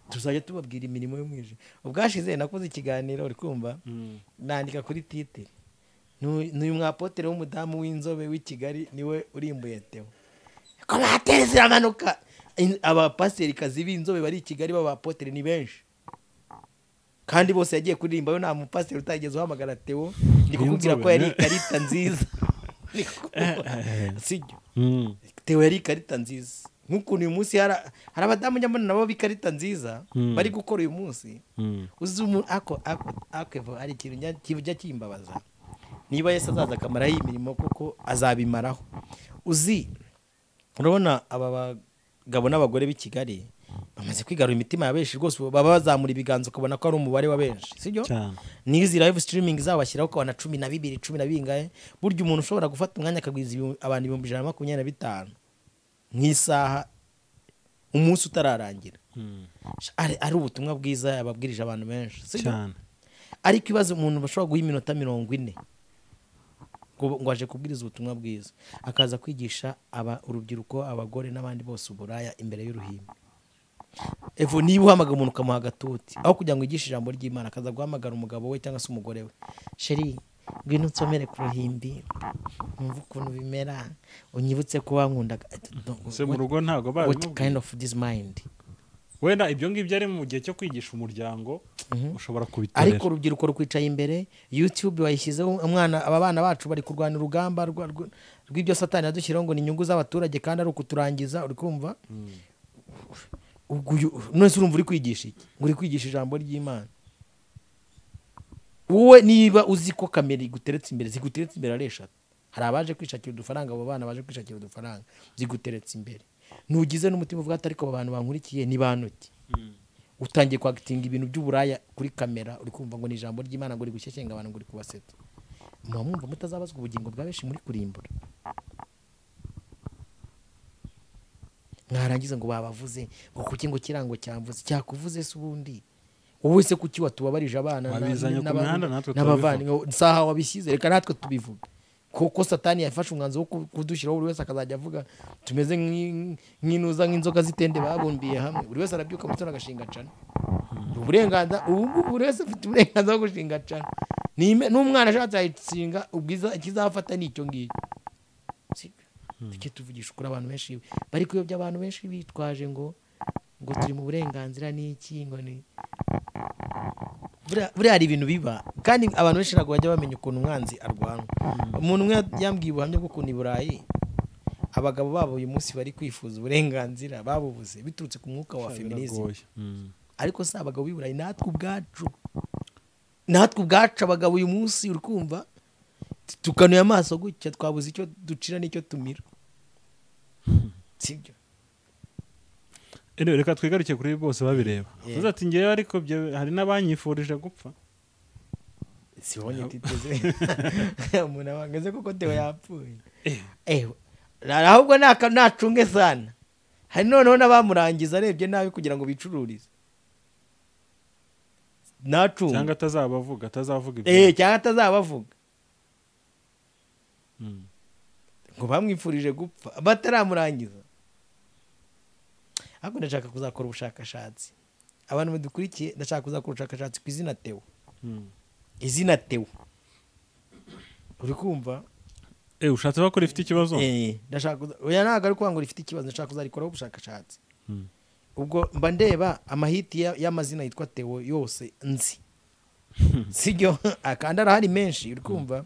tuzajya tubabwira imirimo y'umwijima. Ubwashize nakoze ikiganiro, uri kumva, nandika kuri titre: "N'uyu mwapotere w'umudamu w'inzobe w'i Kigali niwe urimbuye Theo." Commentaires ziramanuka. Abapasiterikazi b'inzobe bari i Kigali b'abapotere ni benshi, kandi bose yagiye kuririmba yo, nta mupasiteri utageze uhamagara Theo. Ndi kukubwira ko yari W'inzobe, ikarita nziza. Sibyo? Theo yari ikarita nziza, nk'ukuntu uyu munsi hari abadamu njya mbona nabo b'ikarita nziza bari gukora uyu munsi. Uzi umuntu ako evo, hari ikintu kijya kimbabaza. Niba Yesu azaza akamaraho iyi mirimo, kuko azabimaraho, uzi. Urabona aba bagabo n'abagore b'i Kigali bamaze kwigarura imitima ya benshi rwose, baba bazamura ibiganza ukabona ko ari umubare wa benshi, sibyo? Cyane. N'izi live streaming zabo bashyiraho ukabona 12, 10 na bingahe. Burya umuntu ushobora gufata umwanya akagwiza abantu 125,000 mu isaha umunsi utararangira, ari ubutumwa bwiza yababwirije abantu benshi, sibyo? Cyane. Ariko ibibazo umuntu bashobora guha iminota 40 ngo aje kubwiriza ubutumwa bwiza, akaza kwigisha urubyiruko, abagore n'abandi bose uburaya imbere y'uruhimbi. Evo niba uhamagara umuntu ukamuha agatuti aho kugira ngo yigishe ijambo ry'Imana, akaza guhamagara umugabo we cyangwa se umugore we, sheri ngwino unsomere ku ruhimbi numve ukuntu bimera, unyibutse ko wankundaga. Se mu rugo ntago What babimubwiye. kind of this mind? Wenda ibyo ngibyo ari mu gihe cyo kwigisha umuryango ushobora kubitorera. Ariko urubyiruko rukwicaye imbere, YouTube wayishyizeho umwana, aba bana bacu bari kurwana urugamba rw'ibyo Satani yadushyiraho ngo ni inyungu z'abaturage kandi ari ukuturangiza, uri kumva? Ubwo uyu none urumva uri kwigisha iki? Ngo uri kwigisha ijambo ry'Imana. Wowe niba uzi ko kamera iguteretse imbere, ziguteretse imbere ari eshatu, hari abaje kwishakira udufaranga, abo bana baje kwishakira udufaranga ziguteretse imbere, nugize n'umutima uvuga ati ariko aba bantu bankurikiye ni bantu ki? Utangiye kwagitinga ibintu by'uburaya kuri kamera, uri kumva ngo ni ijambo ry'Imana, ngo uri gushyeshyenga abantu, ngo uri kubasetsa. Muba mwumva mutazabazwa ubugingo bwa benshi muri kurimbura. Mwarangiza ngo babavuze ngo kuki ngo kirango cyamvuze, cyakuvuze se ubundi wowe se kuki watubabarije abana Wabizanye ku mihanda natwe n'abavandimwe, saha wabishyize reka natwe tubivuge. Kuko Satani yafashe umwanzuro wo kudushyiraho, buri wese akazajya avuga tumeze nk'inuza nk'inzoga zitende babumbiye hamwe, buri wese arabyuka mu gitondo agashinga cana. Uburenganzira ubu ngubu buri wese afite uburenganzira bwo gushinga cana, n'umwana ashatse yayishinga, ubwiza ikizafata ni icyo ngicyo. Sibyo? Tujye tuvugisha ukuri, abantu benshi bari kuyobya abantu benshi bitwaje ngo turi mu burenganzira n'iki, ngo ni buriya hari ibintu biba kandi abantu benshi ntabwo bajya bamenya ukuntu umwanzi arwana. Umuntu umwe yambwiye ubuhamya bw'ukuntu i Burayi abagabo babo uyu munsi bari kwifuza uburenganzira babubuze biturutse ku mwuka wa feminism. Ariko si abagabo b'i Burayi, natwe ubwacu abagabo uyu munsi uri kumva tukanuye amaso gutya, twabuze icyo ducira n'icyo tumira, sibyo? Reka twigaruke kuri bose babireba. Uvuze ati ngewe ariko hari n'abanyifurije gupfa. Sibonye titeze umuntu abangeze kuko Theo yapfuye. Ahubwo nacunge sana. Hari noneho n'abamurangiza arebye nabi kugira ngo bicururize. Nacunge. Cyangwa atazabavuga, atazavuga ibyo. Cyangwa atazabavuga. Ngo bamwifurije gupfa bataramurangiza. Ahubwo ndashaka kuzakora ubushakashatsi. Abantu badukurikiye ndashaka kuzakora ubushakashatsi ku izina Theo. Izina Theo. Uri kumva? Ushatse bakora ifite ikibazo? Ndashaka oya ntabwo ari kwanga ifite ikibazo, ndashaka kuzarikoraho ubushakashatsi. Ubwo mba ndeba amahiti y'amazina yitwa Theo yose nzi. Sibyo? Akandi arahari menshi, uri kumva?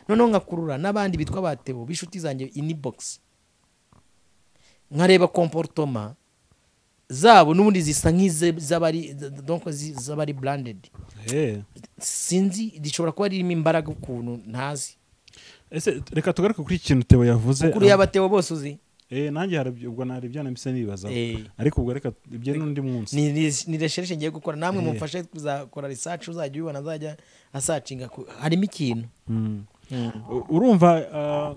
Noneho nkakurura n'abandi bitwa ba Theo bishuti zanjye inbox. Nkareba comportement zabo n'ubundi zisa nk'iz'abari donc z'abari branded. Sinzi gishobora kuba ririmo imbaraga ukuntu ntazi. Ese reka tugaruke kuri ikintu Theo yavuze. Kuri y'abateo bose uzi. Nanjye hari ubwo nari byo namise nibaza. Ariko ubwo reka ibyo n'undi munsi. Ni recherche ngiye gukora namwe mumfashe kuzakora research, uzajya ubibona azajya asacinga harimo ikintu. Urumva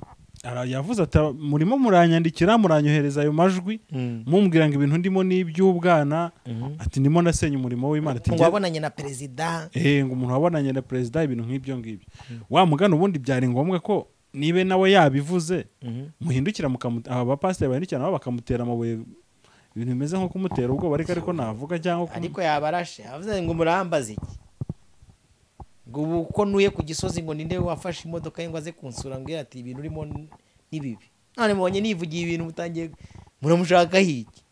yavuze ati murimo muranyandikira muranyohereza ayo majwi mumbwira ngo ibintu ndimo ni iby'ubwana, ati ndimo ndasenya umurimo w'Imana, ati ngo wabonanye na president, ngo umuntu wabonanye na president, ibintu nk'ibyo ngibyo. Wa mugana ubundi byari ngombwa ko nibe nawe yabivuze muhindukira aba pastor bahindukira nabo bakamutera amabuye, ibintu bimeze nko kumutera ubwoba, ariko navuga cyangwa ariko yabarashe avuze ngo murambaze iki, ngo uko nuye ku gisozi ngo ninde wafashe imodoka ye ngo aze kunsura mbwira ati ibintu urimo ni bibi, none mubonye nivugiye ibintu mutangiye muramushaka hiki,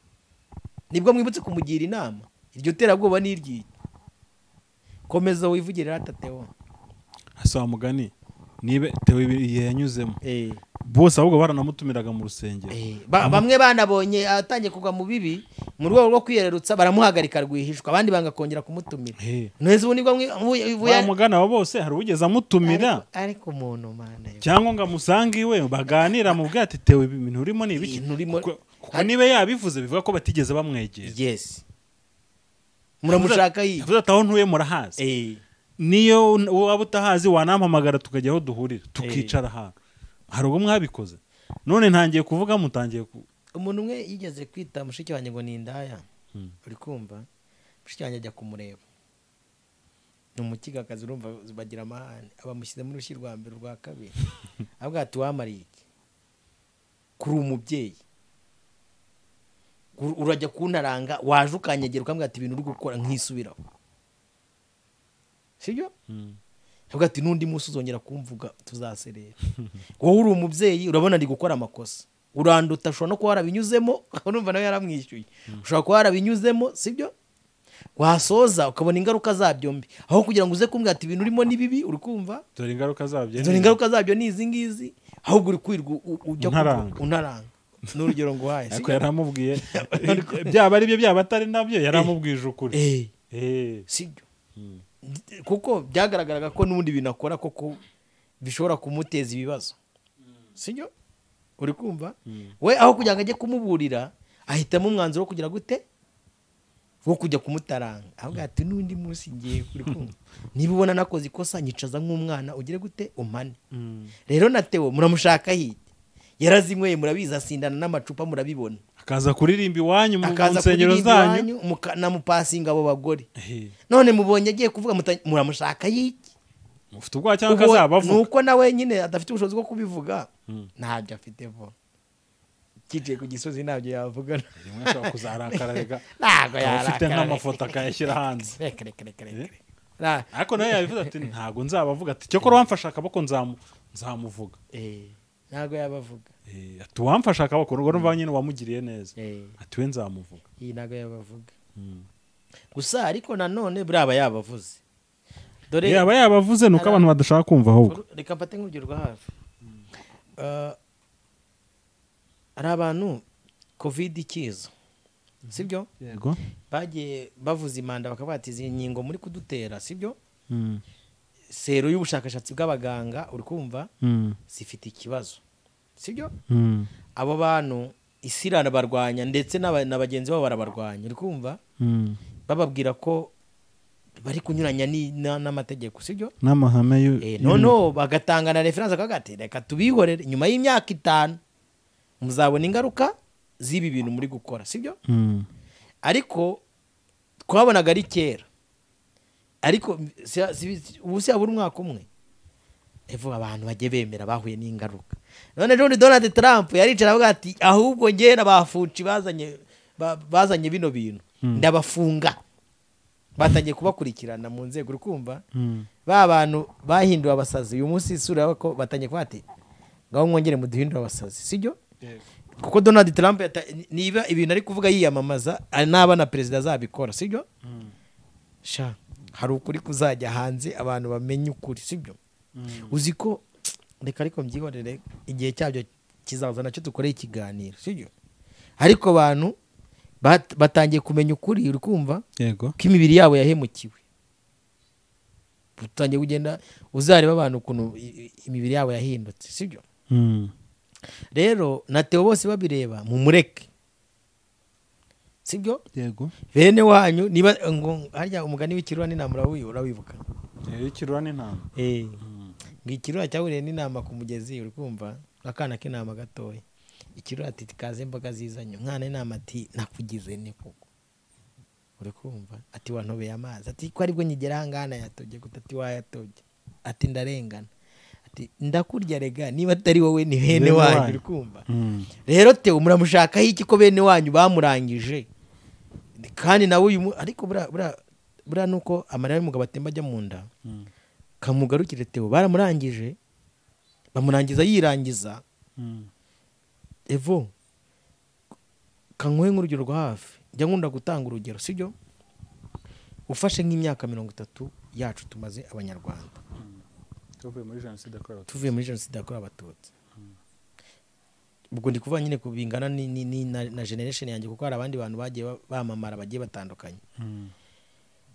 nibwo mwibutse kumugira inama, iryo terabwoba ni iryiki. Komeza wivugire rata Theo. Asa mugani nibe Theo igihe yanyuzemo bose ahubwo baranamutumiraga mu rusengero. Bamwe banabonye atangiye kugwa mu bibi Mu rwego rwo kwiyererutsa baramuhagarika rwihishwa, abandi banga kongera kumutumira. Neza ubu nibwo bamugana abo bose hari ugeze amutumira ariko umuntu mana cyangwa ngo amusange iwe baganira mu bwe ati tewe ibintu urimo ni ibiki, kuko niba yabivuze bivuga ko batigeze bamwegera. Yes, muramushaka yi yavuze ati aho ntuye murahazi, niyo waba utahazi wanampamagara tukajya aho duhurira tukicara ahantu. Hari ubwo mwabikoze none ntangiye kuvuga mutangiye ku umuntu umwe yigeze kwita mushiki wanjye ngo ni indaya. Uri kumva mushiki wanjye ajya kumureba, ni umukigakazi urumva bagira amahane, abamushyize muri rushyi rwa mbere rwa kabiri, avuga ati wamariye iki kuri umubyeyi, urajya kuntaranga waje ukanyegera ukambwira ati ibintu uri gukora nkisubiraho, sibyo? Avuga ati n'undi munsi uzongera kumvuga tuzaserera. Wowe uri umubyeyi urabona ndi gukora amakosa, uranduta, ushobora no kuba warabinyuzemo, urumva nawe yaramwishyuye, ushobora kuba warabinyuzemo, sibyo? Wasoza ukabona ingaruka zabyo mbi, aho kugira ngo uze kumbwira ati ibintu urimo ni bibi, uri kumva dore ingaruka zabyo, dore ingaruka zabyo ni izi ngizi, ahubwo uri kwirwa ujya untaranga. N'urugero nguhaye, ariko yaramubwiye byaba ari byo byaba atari nabyo, yaramubwije ukuri, sibyo? Kuko byagaragaraga ko n'ubundi bintu akora koko bishobora kumuteza ibibazo, sibyo? Uri kumva we aho kugira ngo ajye kumuburira ahitamo umwanzuro wo kugira gute, wo kujya kumutaranga, avuga ati n'undi munsi ngiye, uri kumva niba ubona nakoze ikosa nyicaza nk'umwana ugire gute umane. Rero na Theo muramushaka hirya, yarazinyweye murabizi, asindana n'amacupa murabibona, akaza kuririmba iwanyu mu nsengero zanyu, namupasinga abo bagore. None mubonye agiye kuvuga muramushaka yiki, mufite ubwoba cyangwa akazabavuga nuko nawe nyine adafite ubushobozi bwo kubivuga, ntabyo afite vo kigiye ku gisozi ntabyo yavuga, rimwe ashobora kuzarakara rega ntabwo yarakara, afite nk'amafoto akayashyira hanze, reka reka reka ariko nawe yabivuze ati ntabwo nzabavuga, ati cyokora wamfasha akaboko nzamuvuga, ntabwo yabavuga, ati wamfasha akaboko urwo numva nyine wamugiriye neza, ati we nzamuvuga, iyi ntabwo yabavuga gusa. Ariko nanone buraba yabavuze, dore yaba yabavuze nuko abantu badashaka kumva, ahubwo reka mfate nk'urugero rwa hafi. Ari abantu covid ikiza, sibyo? Yego, bagiye bavuza imanda bakavuga ati izi nkingo muri kudutera, sibyo? Sero y'ubushakashatsi bw'abaganga uri kumva zifite ikibazo, sibyo? Abo bantu isi iranabarwanya ndetse na bagenzi babo barabarwanya, uri kumva bababwira ko bari kunyuranya n'amategeko, sibyo? N'amahame noneho bagatanga na reference bakavuga ati reka tubihorere, nyuma y'imyaka 5 muzabona ingaruka z'ibi bintu muri gukora, sibyo? Ariko twabonaga ari kera, ariko ubu se abura umwaka umwe evo abantu bagiye bemera bahuye n'ingaruka. None John Donald Trump yaricara avuga ati ahubwo nge n'abafuci bazanye bino bintu ndabafunga, batangiye kubakurikirana mu nzego, uri kumva ba bantu bahinduwe abasazi uyu munsi isura ko batangiye kuba ati ngaho mwongere muduhindure abasazi, sibyo? Kuko Donald Trump niba ibintu ari kuvuga yiyamamaza naba na perezida azabikora, sibyo? Sha hari ukuri kuzajya hanze abantu bamenye ukuri, sibyo? Uzi ko reka ariko mbyihorere igihe cyabyo kizaza nacyo dukoreye ikiganiro, sibyo? Ariko abantu batangiye kumenya ukuri, uri kumva yego ko imibiri yabo yahemukiwe, utangiye kugenda uzareba abantu ukuntu imibiri yabo yahindutse, sibyo? Rero na Theo bose babireba mumureke, sibyo? Yego, bene wanyu niba ngo harya umugani w'ikirura n'intama urawibuka? Ikirura n'intama, ngo ikirura cyahuriye n'intama ku mugezi, uri kumva akana k'intama gatoya, ikirura ati kaze imboga zizanye, umwana w'intama ati nakugize ne koko, uri kumva ati wantobeye amazi, ati ko aribwo nkigera aha ngaha nayatobye gute, ati wayatobye, ati ndarengana, ati ndakurya rega niba atari wowe ni bene wanyu, uri kumva? Rero Theo muramushakaho iki ko bene wanyu bamurangije, kandi nawe uyu ariko buriya nuko amarira y'umugabo atemba ajya mu nda, kamugarukire Theo baramurangije, bamurangiza yirangiza. Evo kankuhe nk'urugero rwa hafi, njya nkunda gutanga urugero, sibyo? Ufashe nk'imyaka 30 yacu tumaze abanyarwanda tuvuye muri jenoside yakorewe abatutsi, Ubwo ndi kuvuga nyine kubingana na generation yanjye, kuko hari abandi bantu bagiye bamamara bagiye batandukanye.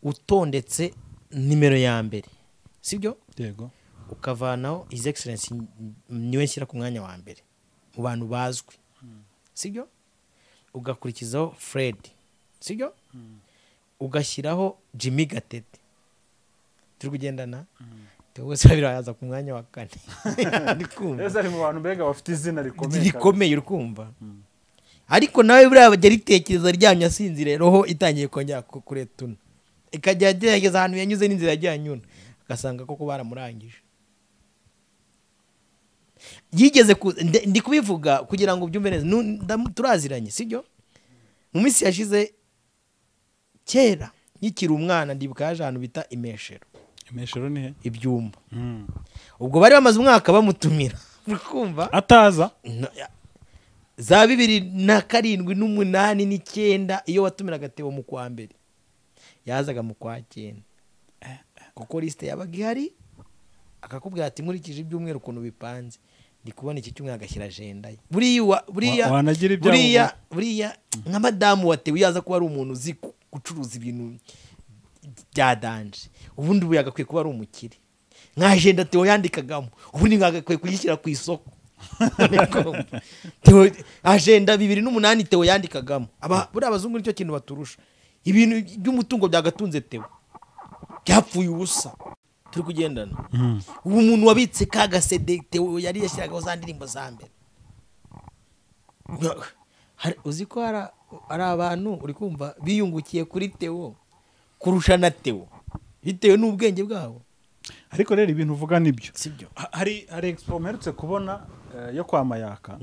Utondetse nimero ya mbere, sibyo? Yego. Ukavanaho His Excellency, niwe nshyira ku mwanya wa mbere mu bantu bazwi, sibyo? Ugakurikizaho Fred, sibyo? Ugashyiraho Jimmy Gatete, turi kugendana. Theo wese biraza ku mwanya wa 4. Ndi kumva Ese ari mu bantu mbega bafite izina rikomeye, rikomeye, uri kumva. Ariko nawe buriya bajya ritekereza aryamye asinziriye, roho itangiye kongera kuretuna, ikajya agerageza ahantu yanyuze n'inzira yagiye anyura, agasanga koko baramurangije. Yigeze ndi kubivuga kugira ngo ubyumve neza, turaziranye, sibyo? Mu minsi yashize kera nkikiri umwana, ndibuka yaje ahantu bita Imeshero. Imeshero ni he? Ibyumba. Ubwo bari bamaze umwaka bamutumira, uri kumva? Ataza Za 2007 8 9, iyo watumiraga Theo mu kwa mbere yazaga mu kwa 9, kuko liste yabaga ihari, akakubwira ati nkurikije ibyumweru ukuntu bipanze, ndi kubona iki cyumweru, agashyira agenda ye. Wanagira ibyago. Buriya nka madamu wa Theo yaza kuba ari umuntu uzi gucuruza ibintu bya danje, ubundi ubu yagakwiye kuba ari umukire. Nka agenda Theo yandikagamo, ubundi ngagakwiye kuyishyira ku isoko. Theo agenda 2008 Theo yandikagamo. Buriya abazungu nicyo kintu baturusha, ibintu by'umutungo byagatunze Theo byapfuye ubusa. Turi kugendana. Ubu umuntu wabitse ka gasede Theo yari yashyiragaho za ndirimbo za mbere, uzi ko hari abantu uri kumva biyungukiye kuri Theo kurusha na Theo bitewe n'ubwenge bwabo. Ariko rero ibintu uvuga nibyo, sibyo? Hari expo mperutse kubona yo kwa Mayaka,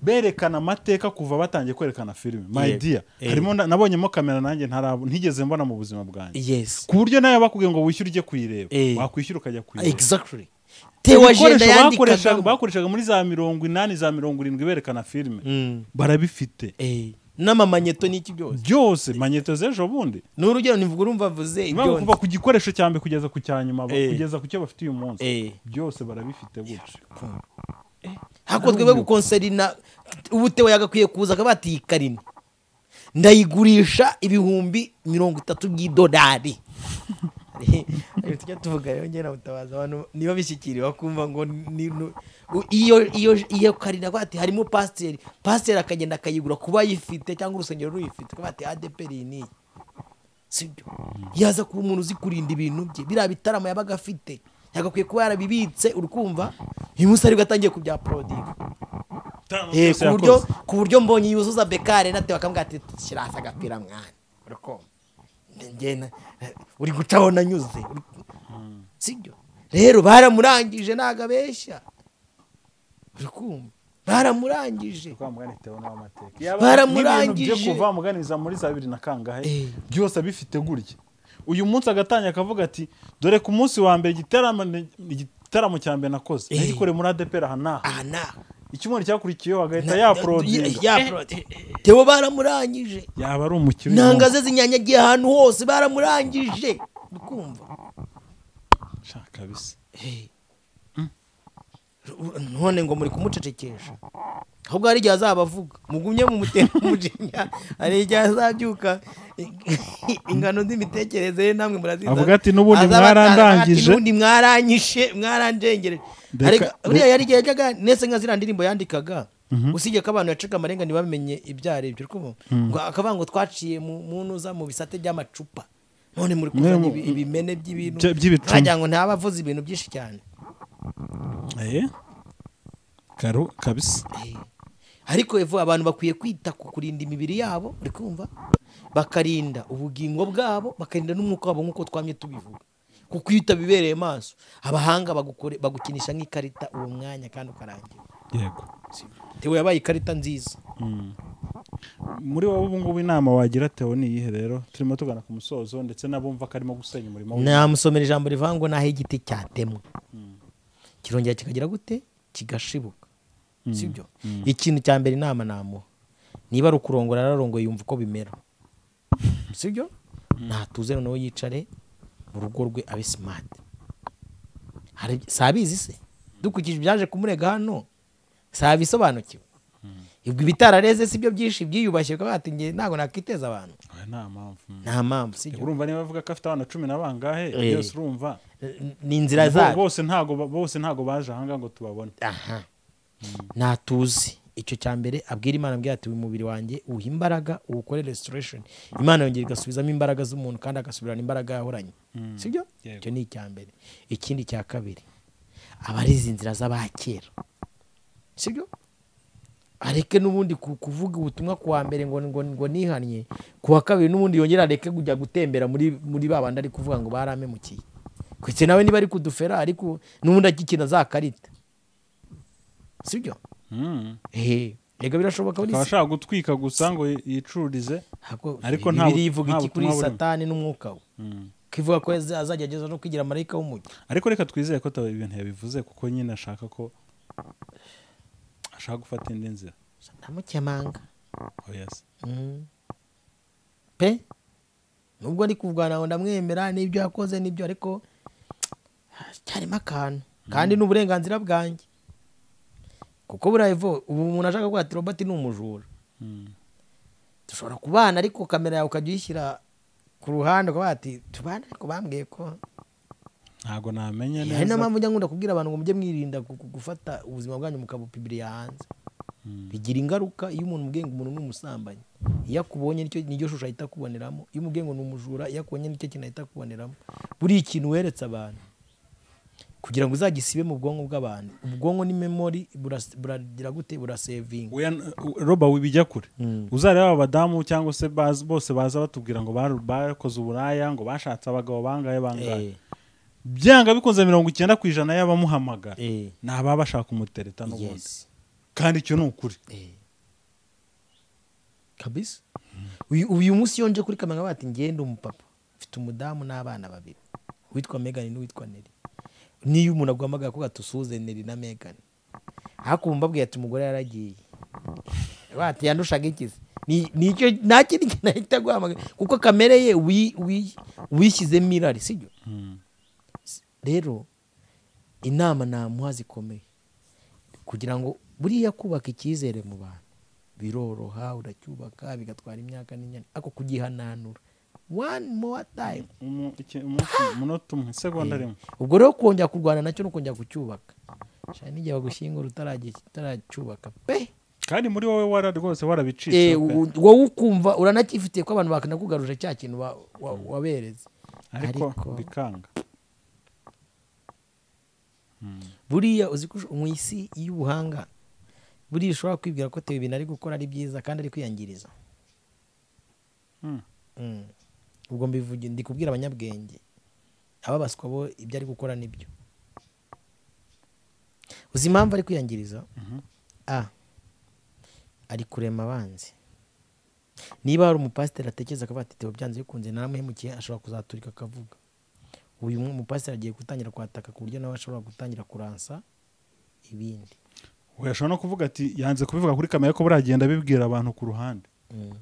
berekana amateka kuva batangiye kwerekana filime My Dear. Harimo nabonyemo kamera nanjye ntigeze mbona mu buzima bwanjye. Yes. Ku buryo nawe bakubwiye ngo wishyure ujye kuyireba, wakwishyura ukajya kuyireba. Exactly. Theo agenda yandikaga, bakoreshaga muri za 80 za 70 berekana filime, barabifite. N'amamanyeto n'iki byose byose, manyeto z'ejo bundi. N'urugero nivuga urumva mvuze ibyo kuva ku gikoresho cya mbere kugeza ku cyanyuma, kugeza ku cyo bafite uyu munsi, byose barabifite gutyo. Hako twebwe gukonserina ubu Theo yagakwiye kuza akaba ati ikarine ndayigurisha $30,000 by'idolari. Tujya tuvuga rero ngena mutabaza abantu niba bishyikiriye bakumva ngo iyo karine ati harimo pasiteri, pasiteri akagenda akayigura kuba yifite cyangwa urusengero ruyifite, akaba ati ADPR ni sibyo. Yaza kuba umuntu uzi kurinda ibintu bye, biriya bitaramo yabaga afite yagakwiye kuba yarabibitse, uri kumva? Uyu munsi aribwo atangiye kubya uploading. Ku buryo mbonye yuzuza bekare na Theo akambwira ati shyira hasi agapira mwana, uri kumva? Ngena uri gucaho nanyuze, sibyo? Rero baramurangije, ntago abeshya, uri kumva? Baramurangije. Baramurangije. Byo kuva muganiza muri za 20 na kangahe byose abifite gutya. Uyu munsi agatanya akavuga ati dore ku munsi wa mbere igitaramo cya mbere nakoze nagikore muri ADPR aha n'aha, icyumweru cyakurikiyeho agahita ya Theo baramurangije. Yaba ari umukire, nanga ze zinyanyagiye ahantu hose, baramurangije, ukumva shaka bisa. None ngo muri kumucecekesha, ahubwo hari igihe azabavuga mugumye mu mutera umujinya, hari igihe azabyuka ingano z'imitekerereze ye namwe murazizi, avuga ati n'ubundi mwarandangije, n'ubundi mwaranyishe, mwaranjengereje. Ariko buriya yari igihe yajyaga nese nka ziriya ndirimbo yandikaga, usibye ko abantu yacaga amarenga ntibamenye ibyo ari byo, ngo akavuga ngo twaciye mu ntuza mu bisate by'amacupa, none muri kuzana ibimene by'ibintu wagira ngo ntabavuze ibintu byinshi cyane. Karo kabisa. Ariko evo abantu bakwiye kwita ku kurinda imibiri yabo, uri kumva? Bakarinda ubugingo bwabo, bakarinda n'umwuka wabo nkuko twamye tubivuga. Kuko iyo utabibereye maso, abahanga bagukinisha nk'ikarita uwo mwanya kandi ukarangira. Yego. Theo yabaye ikarita nziza. Muri wowe ubu ngubu inama wagira Theo ni iyihe rero? Turimo tugana ku musozo ndetse n'abumva karimo gusenya umurimo. Namusomera ijambo rivuga ngo naho igiti cyatemwe kirongera kikagira gute? Kigashibuka. Sibyo? Ikintu cya mbere inama namuha, niba ari ukurongora ararongoye yumva uko bimera, sibyo? Natuze noneho yicare mu rugo rwe abe smart. Hari sabizi se dukurikije ibyaje kumurega hano, Sabisobanukiwe. Ibwo ibitarareze sibyo byinshi byiyubashye ko bati nge ntago nakiteza abantu. Nta mpamvu. Nta mpamvu sibyo. Urumva niba bavuga ko afite abana 10 na bangahe byose urumva ni inzira zabo. Bose ntago baje ahanga ngo tubabone. Aha. Natuzi icyo cyambere abwira Imana abwira ati uyu mubiri wanjye uha imbaraga uwukore restoration. Imana yongera igasubizamo imbaraga z'umuntu kandi agasubirana imbaraga yahoranye. Sibyo? Icyo ni icyambere. Ikindi cya kabiri abarizi inzira z'abakera. Sibyo? Areke nubundi kuvuga ubutumwa kuwa mbere ngo ngo ngo nihannye, kuwa kabiri nubundi yongera areke kujya gutembera muri babandi ari kuvuga ngo baramemukiye. Kwetse nawe niba ari kudufera ariko nubundi akikina za karita. Sibyo? Rega birashoboka uri ashaka gutwika gusa ngo yicururize ariko nta birivuga iki kuri Satani n'umwuka we. Kivuga ko azajya ageza no kwigira marayika w'umucyo. Ariko reka twizeye ko ibintu yabivuze kuko nyine ashaka ko ashaka gufata indi nzira. Ndamukemanga. Oh yes. Pe nubwo ari kuvugana ngo ndamwemera n'ibyo yakoze n'ibyo ariko cyarimo akantu kandi n'uburenganzira bwanjye. Kuko burayivo ubu umuntu ashaka kuvuga ati Robert ni umujura. Dushobora kubana ariko kamera yawe ukajya uyishyira ku ruhande ukavuga ati tubana ariko bambwiye ko ntago namenya neza. Hari n'ampamvu njya nkunda kubwira abantu ngo mujye mwirinda gufata ubuzima bwanyu mukabupibiriya hanze. Bigira ingaruka iyo umuntu umubwiye ngo umuntu ni umusambanyi, iyo akubonye nicyo niryo shusho ahita akuboneramo. Iyo umubwiye ngo ni umujura, iyo akubonye nicyo kintu ahita akuboneramo. Buri ikintu weretse abantu kugira ngo uzagisibe mu bwonko bw'abantu. Ubwonko ni memory buragira gute, burasavinga. Roba wibijya kure. Uzareba abadamu cyangwa se bose baza batubwira ngo bakoze uburaya ngo bashatse abagabo bangahe bangahe. Byanga bikunze 90% y'abamuhamagara naba bashaka umutereta n'ubundi. Kandi icyo ni ukuri. Kabisa. Uyu munsi yonje kuri kamera bati ngende umupapa mfite umudamu n'abana babiri, witwa Megan n'uwitwa Nelly. Niyo umuntu aguhamagara ko gatusuze Nelly na Megan, hakumva mbabwiye ati umugore yaragiye bati yandushaga ikize nicyo nakindi kinahita guhamagara kuko kamere ye wishyizemo irari, sibyo? Rero inama namuha zikomeye kugira ngo buriya kubaka icyizere mu bantu biroroha, uracyubaka bigatwara imyaka n'inyana, ako kugihananura one more time umunota umwe segonda rimwe. Ubwo rero kongera kurwana nacyo no kongera kucyubaka cyane n'igihe bagushyingura utaracyubaka pe, kandi muri wowe wara rwose warabicitse wowe ukumva uranakifitiye ko abantu bakanakugaruje cya kintu wabereze ariko bikanga. Buriya uzi ko mu isi y'ubuhanga buriya ushobora kwibwira ko tewe ibintu ari gukora ari byiza kandi ari kwiyangiriza. Ubwo mbivuge ndi kubwira abanyabwenge ababaswa bo ibyo ari gukora nibyo. Uzi impamvu ari kwiyangiriza? Ari kurema abanzi. Niba hari umupasiteri atekereza ko bati Theo byanze bikunze naramuhemukiye, ashobora kuzaturika akavuga. Uyu mupasiteri agiye gutangira kwataka ku buryo nawe ashobora gutangira kuransa ibindi. We ashobora no kuvuga ati yanze kubivuga kuri kamera ko buragenda bibwira abantu ku ruhande.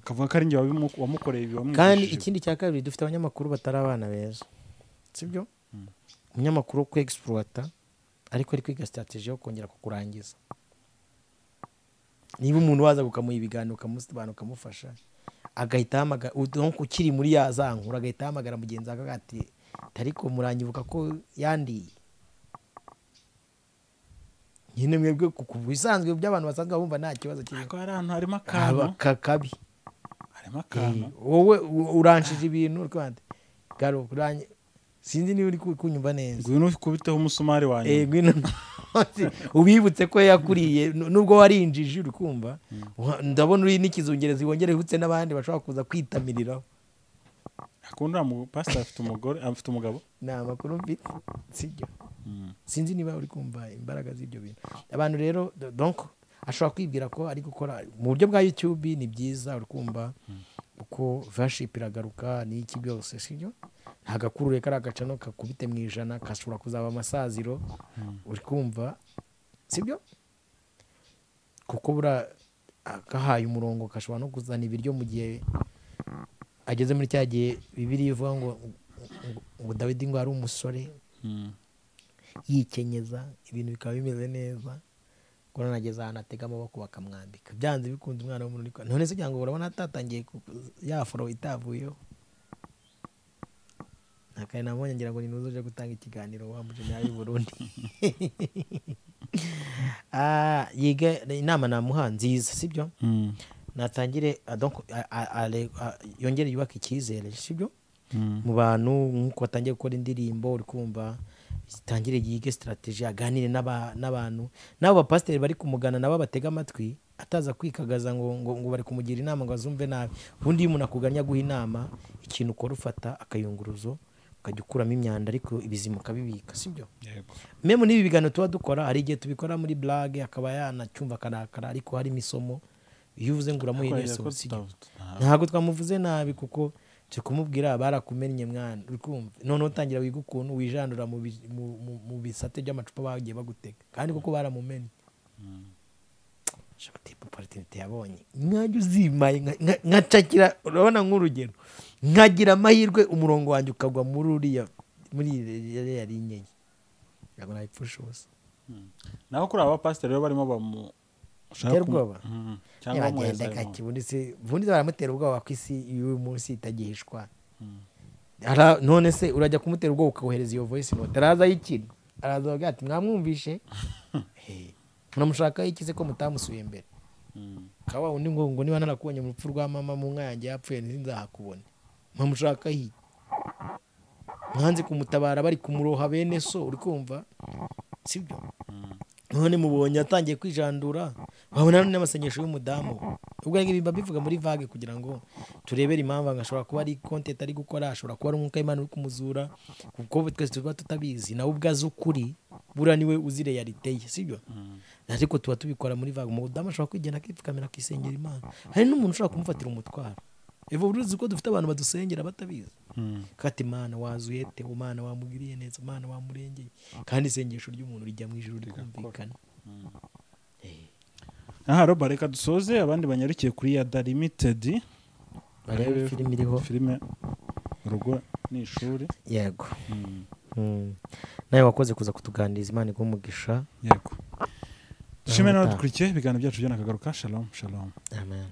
Kavuga ko ari njye wamukoreye ibi wamwigishije. Kandi ikindi cya kabiri dufite abanyamakuru batari abana beza. Sibyo? Umunyamakuru ku exploiter ariko ari kwiga strategy yo kongera kukurangiza. Niba umuntu waza gukamuha ibiganiro ukamusobanura ukamufasha agahita ahamagara donc ukiri muri ya zankura agahita ahamagara mugenzi wawe ati ariko muranyibuka ko yandiye. Nyine mwebwe kubisanzwe by'abantu basanzwe bumva nta kibazo kiri. Ariko hari ahantu harimo akantu kabi. Harimo akantu. Wowe uranshije ibintu rwanda. Garo kuranye sinzi niba uri kunyumva neza. Ngwino kubiteho umusumari wanyu. Ngwino ubibutse ko yakuriye nubwo warinjije uri kumva. Ndabona uri n'ikizungerezi wongere hutse n'abandi bashobora kuza kwitamiriraho. Akunda mu pastor afite umugore afite umugabo. Nta makuru mfite sibyo. Sinzi niba uri kumva imbaraga z'ibyo bintu. Abantu rero donc ashobora kwibwira ko ari gukora mu buryo bwa YouTube ni byiza uri kumva uko worship iragaruka n'iki byose sibyo. Nta gakuru reka aragacano kakubite mu ijana kashobora kuzaba amasaziro uri kumva sibyo, kuko bura akahaye umurongo kashobora no kuzana ibiryo mu gihe ageze muri cya gihe Bibiliya ivuga ngo ngo Dawidi ngo ari umusore yikenyeza ibintu bikaba bimeze neza. Kuko nageze ahantu atega amaboko bakamwambika byanze bikunze umwana w'umuntu none se kugira ngo urabona atatangiye ya foro itavuyeho. Nakari nabonye ngira ngo ni nuzo uje gutanga ikiganiro wambuje nayo Burundi. Yiga inama namuha nziza sibyo? Natangire donc yongere yubaka icyizere sibyo? Mu bantu nkuko batangiye gukora indirimbo uri kumva itangire yige strategy aganire n'abantu nabo bapasiteri bari kumugana nabo batega amatwi ataza kwikagaza ngo bari kumugira inama ngo azumve nabi. Ubundi iyo umuntu akuganya guha inama ikintu ukora ufata akayunguruzo ukajya ukuramo imyanda ariko ibizima ukabibika sibyo? Yego. Meme n'ibi biganiro tuba dukora hari igihe tubikora muri blague akaba yanacyumva akarakara ariko hari imisomo iyo uvuze ngo uramuha isomo sibyo? Ntabwo twamuvuze nabi kuko cyo kumubwira barakumennye mwana uri kumva none utangira wiga ukuntu wijandura mu bisate by'amacupa bagiye bagutega kandi kuko baramumennye. Shati opportunity yabonye mwajya uzimaye nkacakira urabona nk'urugero nkagira amahirwe umurongo wanjye ukagwa muri uriya muri iriya linye ntabwo nayipfusha ubusa. Naho kuri aba pasiteri rero barimo bamushaka ubwoba cyangwa bagenda gake ubundi baramutera ubwoba ku isi y'uyu munsi itagihishwa. None se urajya kumutera ubwoba ukawohereza iyo voice note araza yikina araza avuga ati mwamwumvishe muramushaka iki se ko mutamusuye mbere. Kawa undi ngo niba narakubonye mu rupfu rwa mama mu nka yanjye yapfuye nzinzahakubone muramushaka iki mwanze kumutabara bari kumuroha bene so uri kumva sibyo? None mubonye atangiye kwijandura babona n'amasengesho y'umudamu ubwo ngibi bivuga muri vague kugira ngo turebere impamvu ngashobora kuba ari content ari gukora ashobora kuba ari umwuka w'Imana uri kumuzura kuko twese tuba tutabizi nawe ubwaza ukuri bura niwe uzi realite ye sibyo? Ariko tuba tubikora muri vague umudamu ashobora kwigenda akipfukamira akisengera Imana hari n'umuntu ushobora kumufatira umutwaro. Evo uruzi ko dufite abantu badusengera batabizi kati Imana wazuye te Imana wamugiriye neza Imana wamurengeye kandi isengesho ry'umuntu rijya mu ijuru rikumvikana. Aha Robert reka dusoze abandi banyarukiye kuri ya Limited barebe filime iriho filime urugo ni ishuri. Yego. Nawe wakoze kuza kutuganiriza Imana iguhe umugisha. Yego. Dushime n'abadukurikiye ibiganiro byacu byo nakagaruka. Shalom shalom. Amen.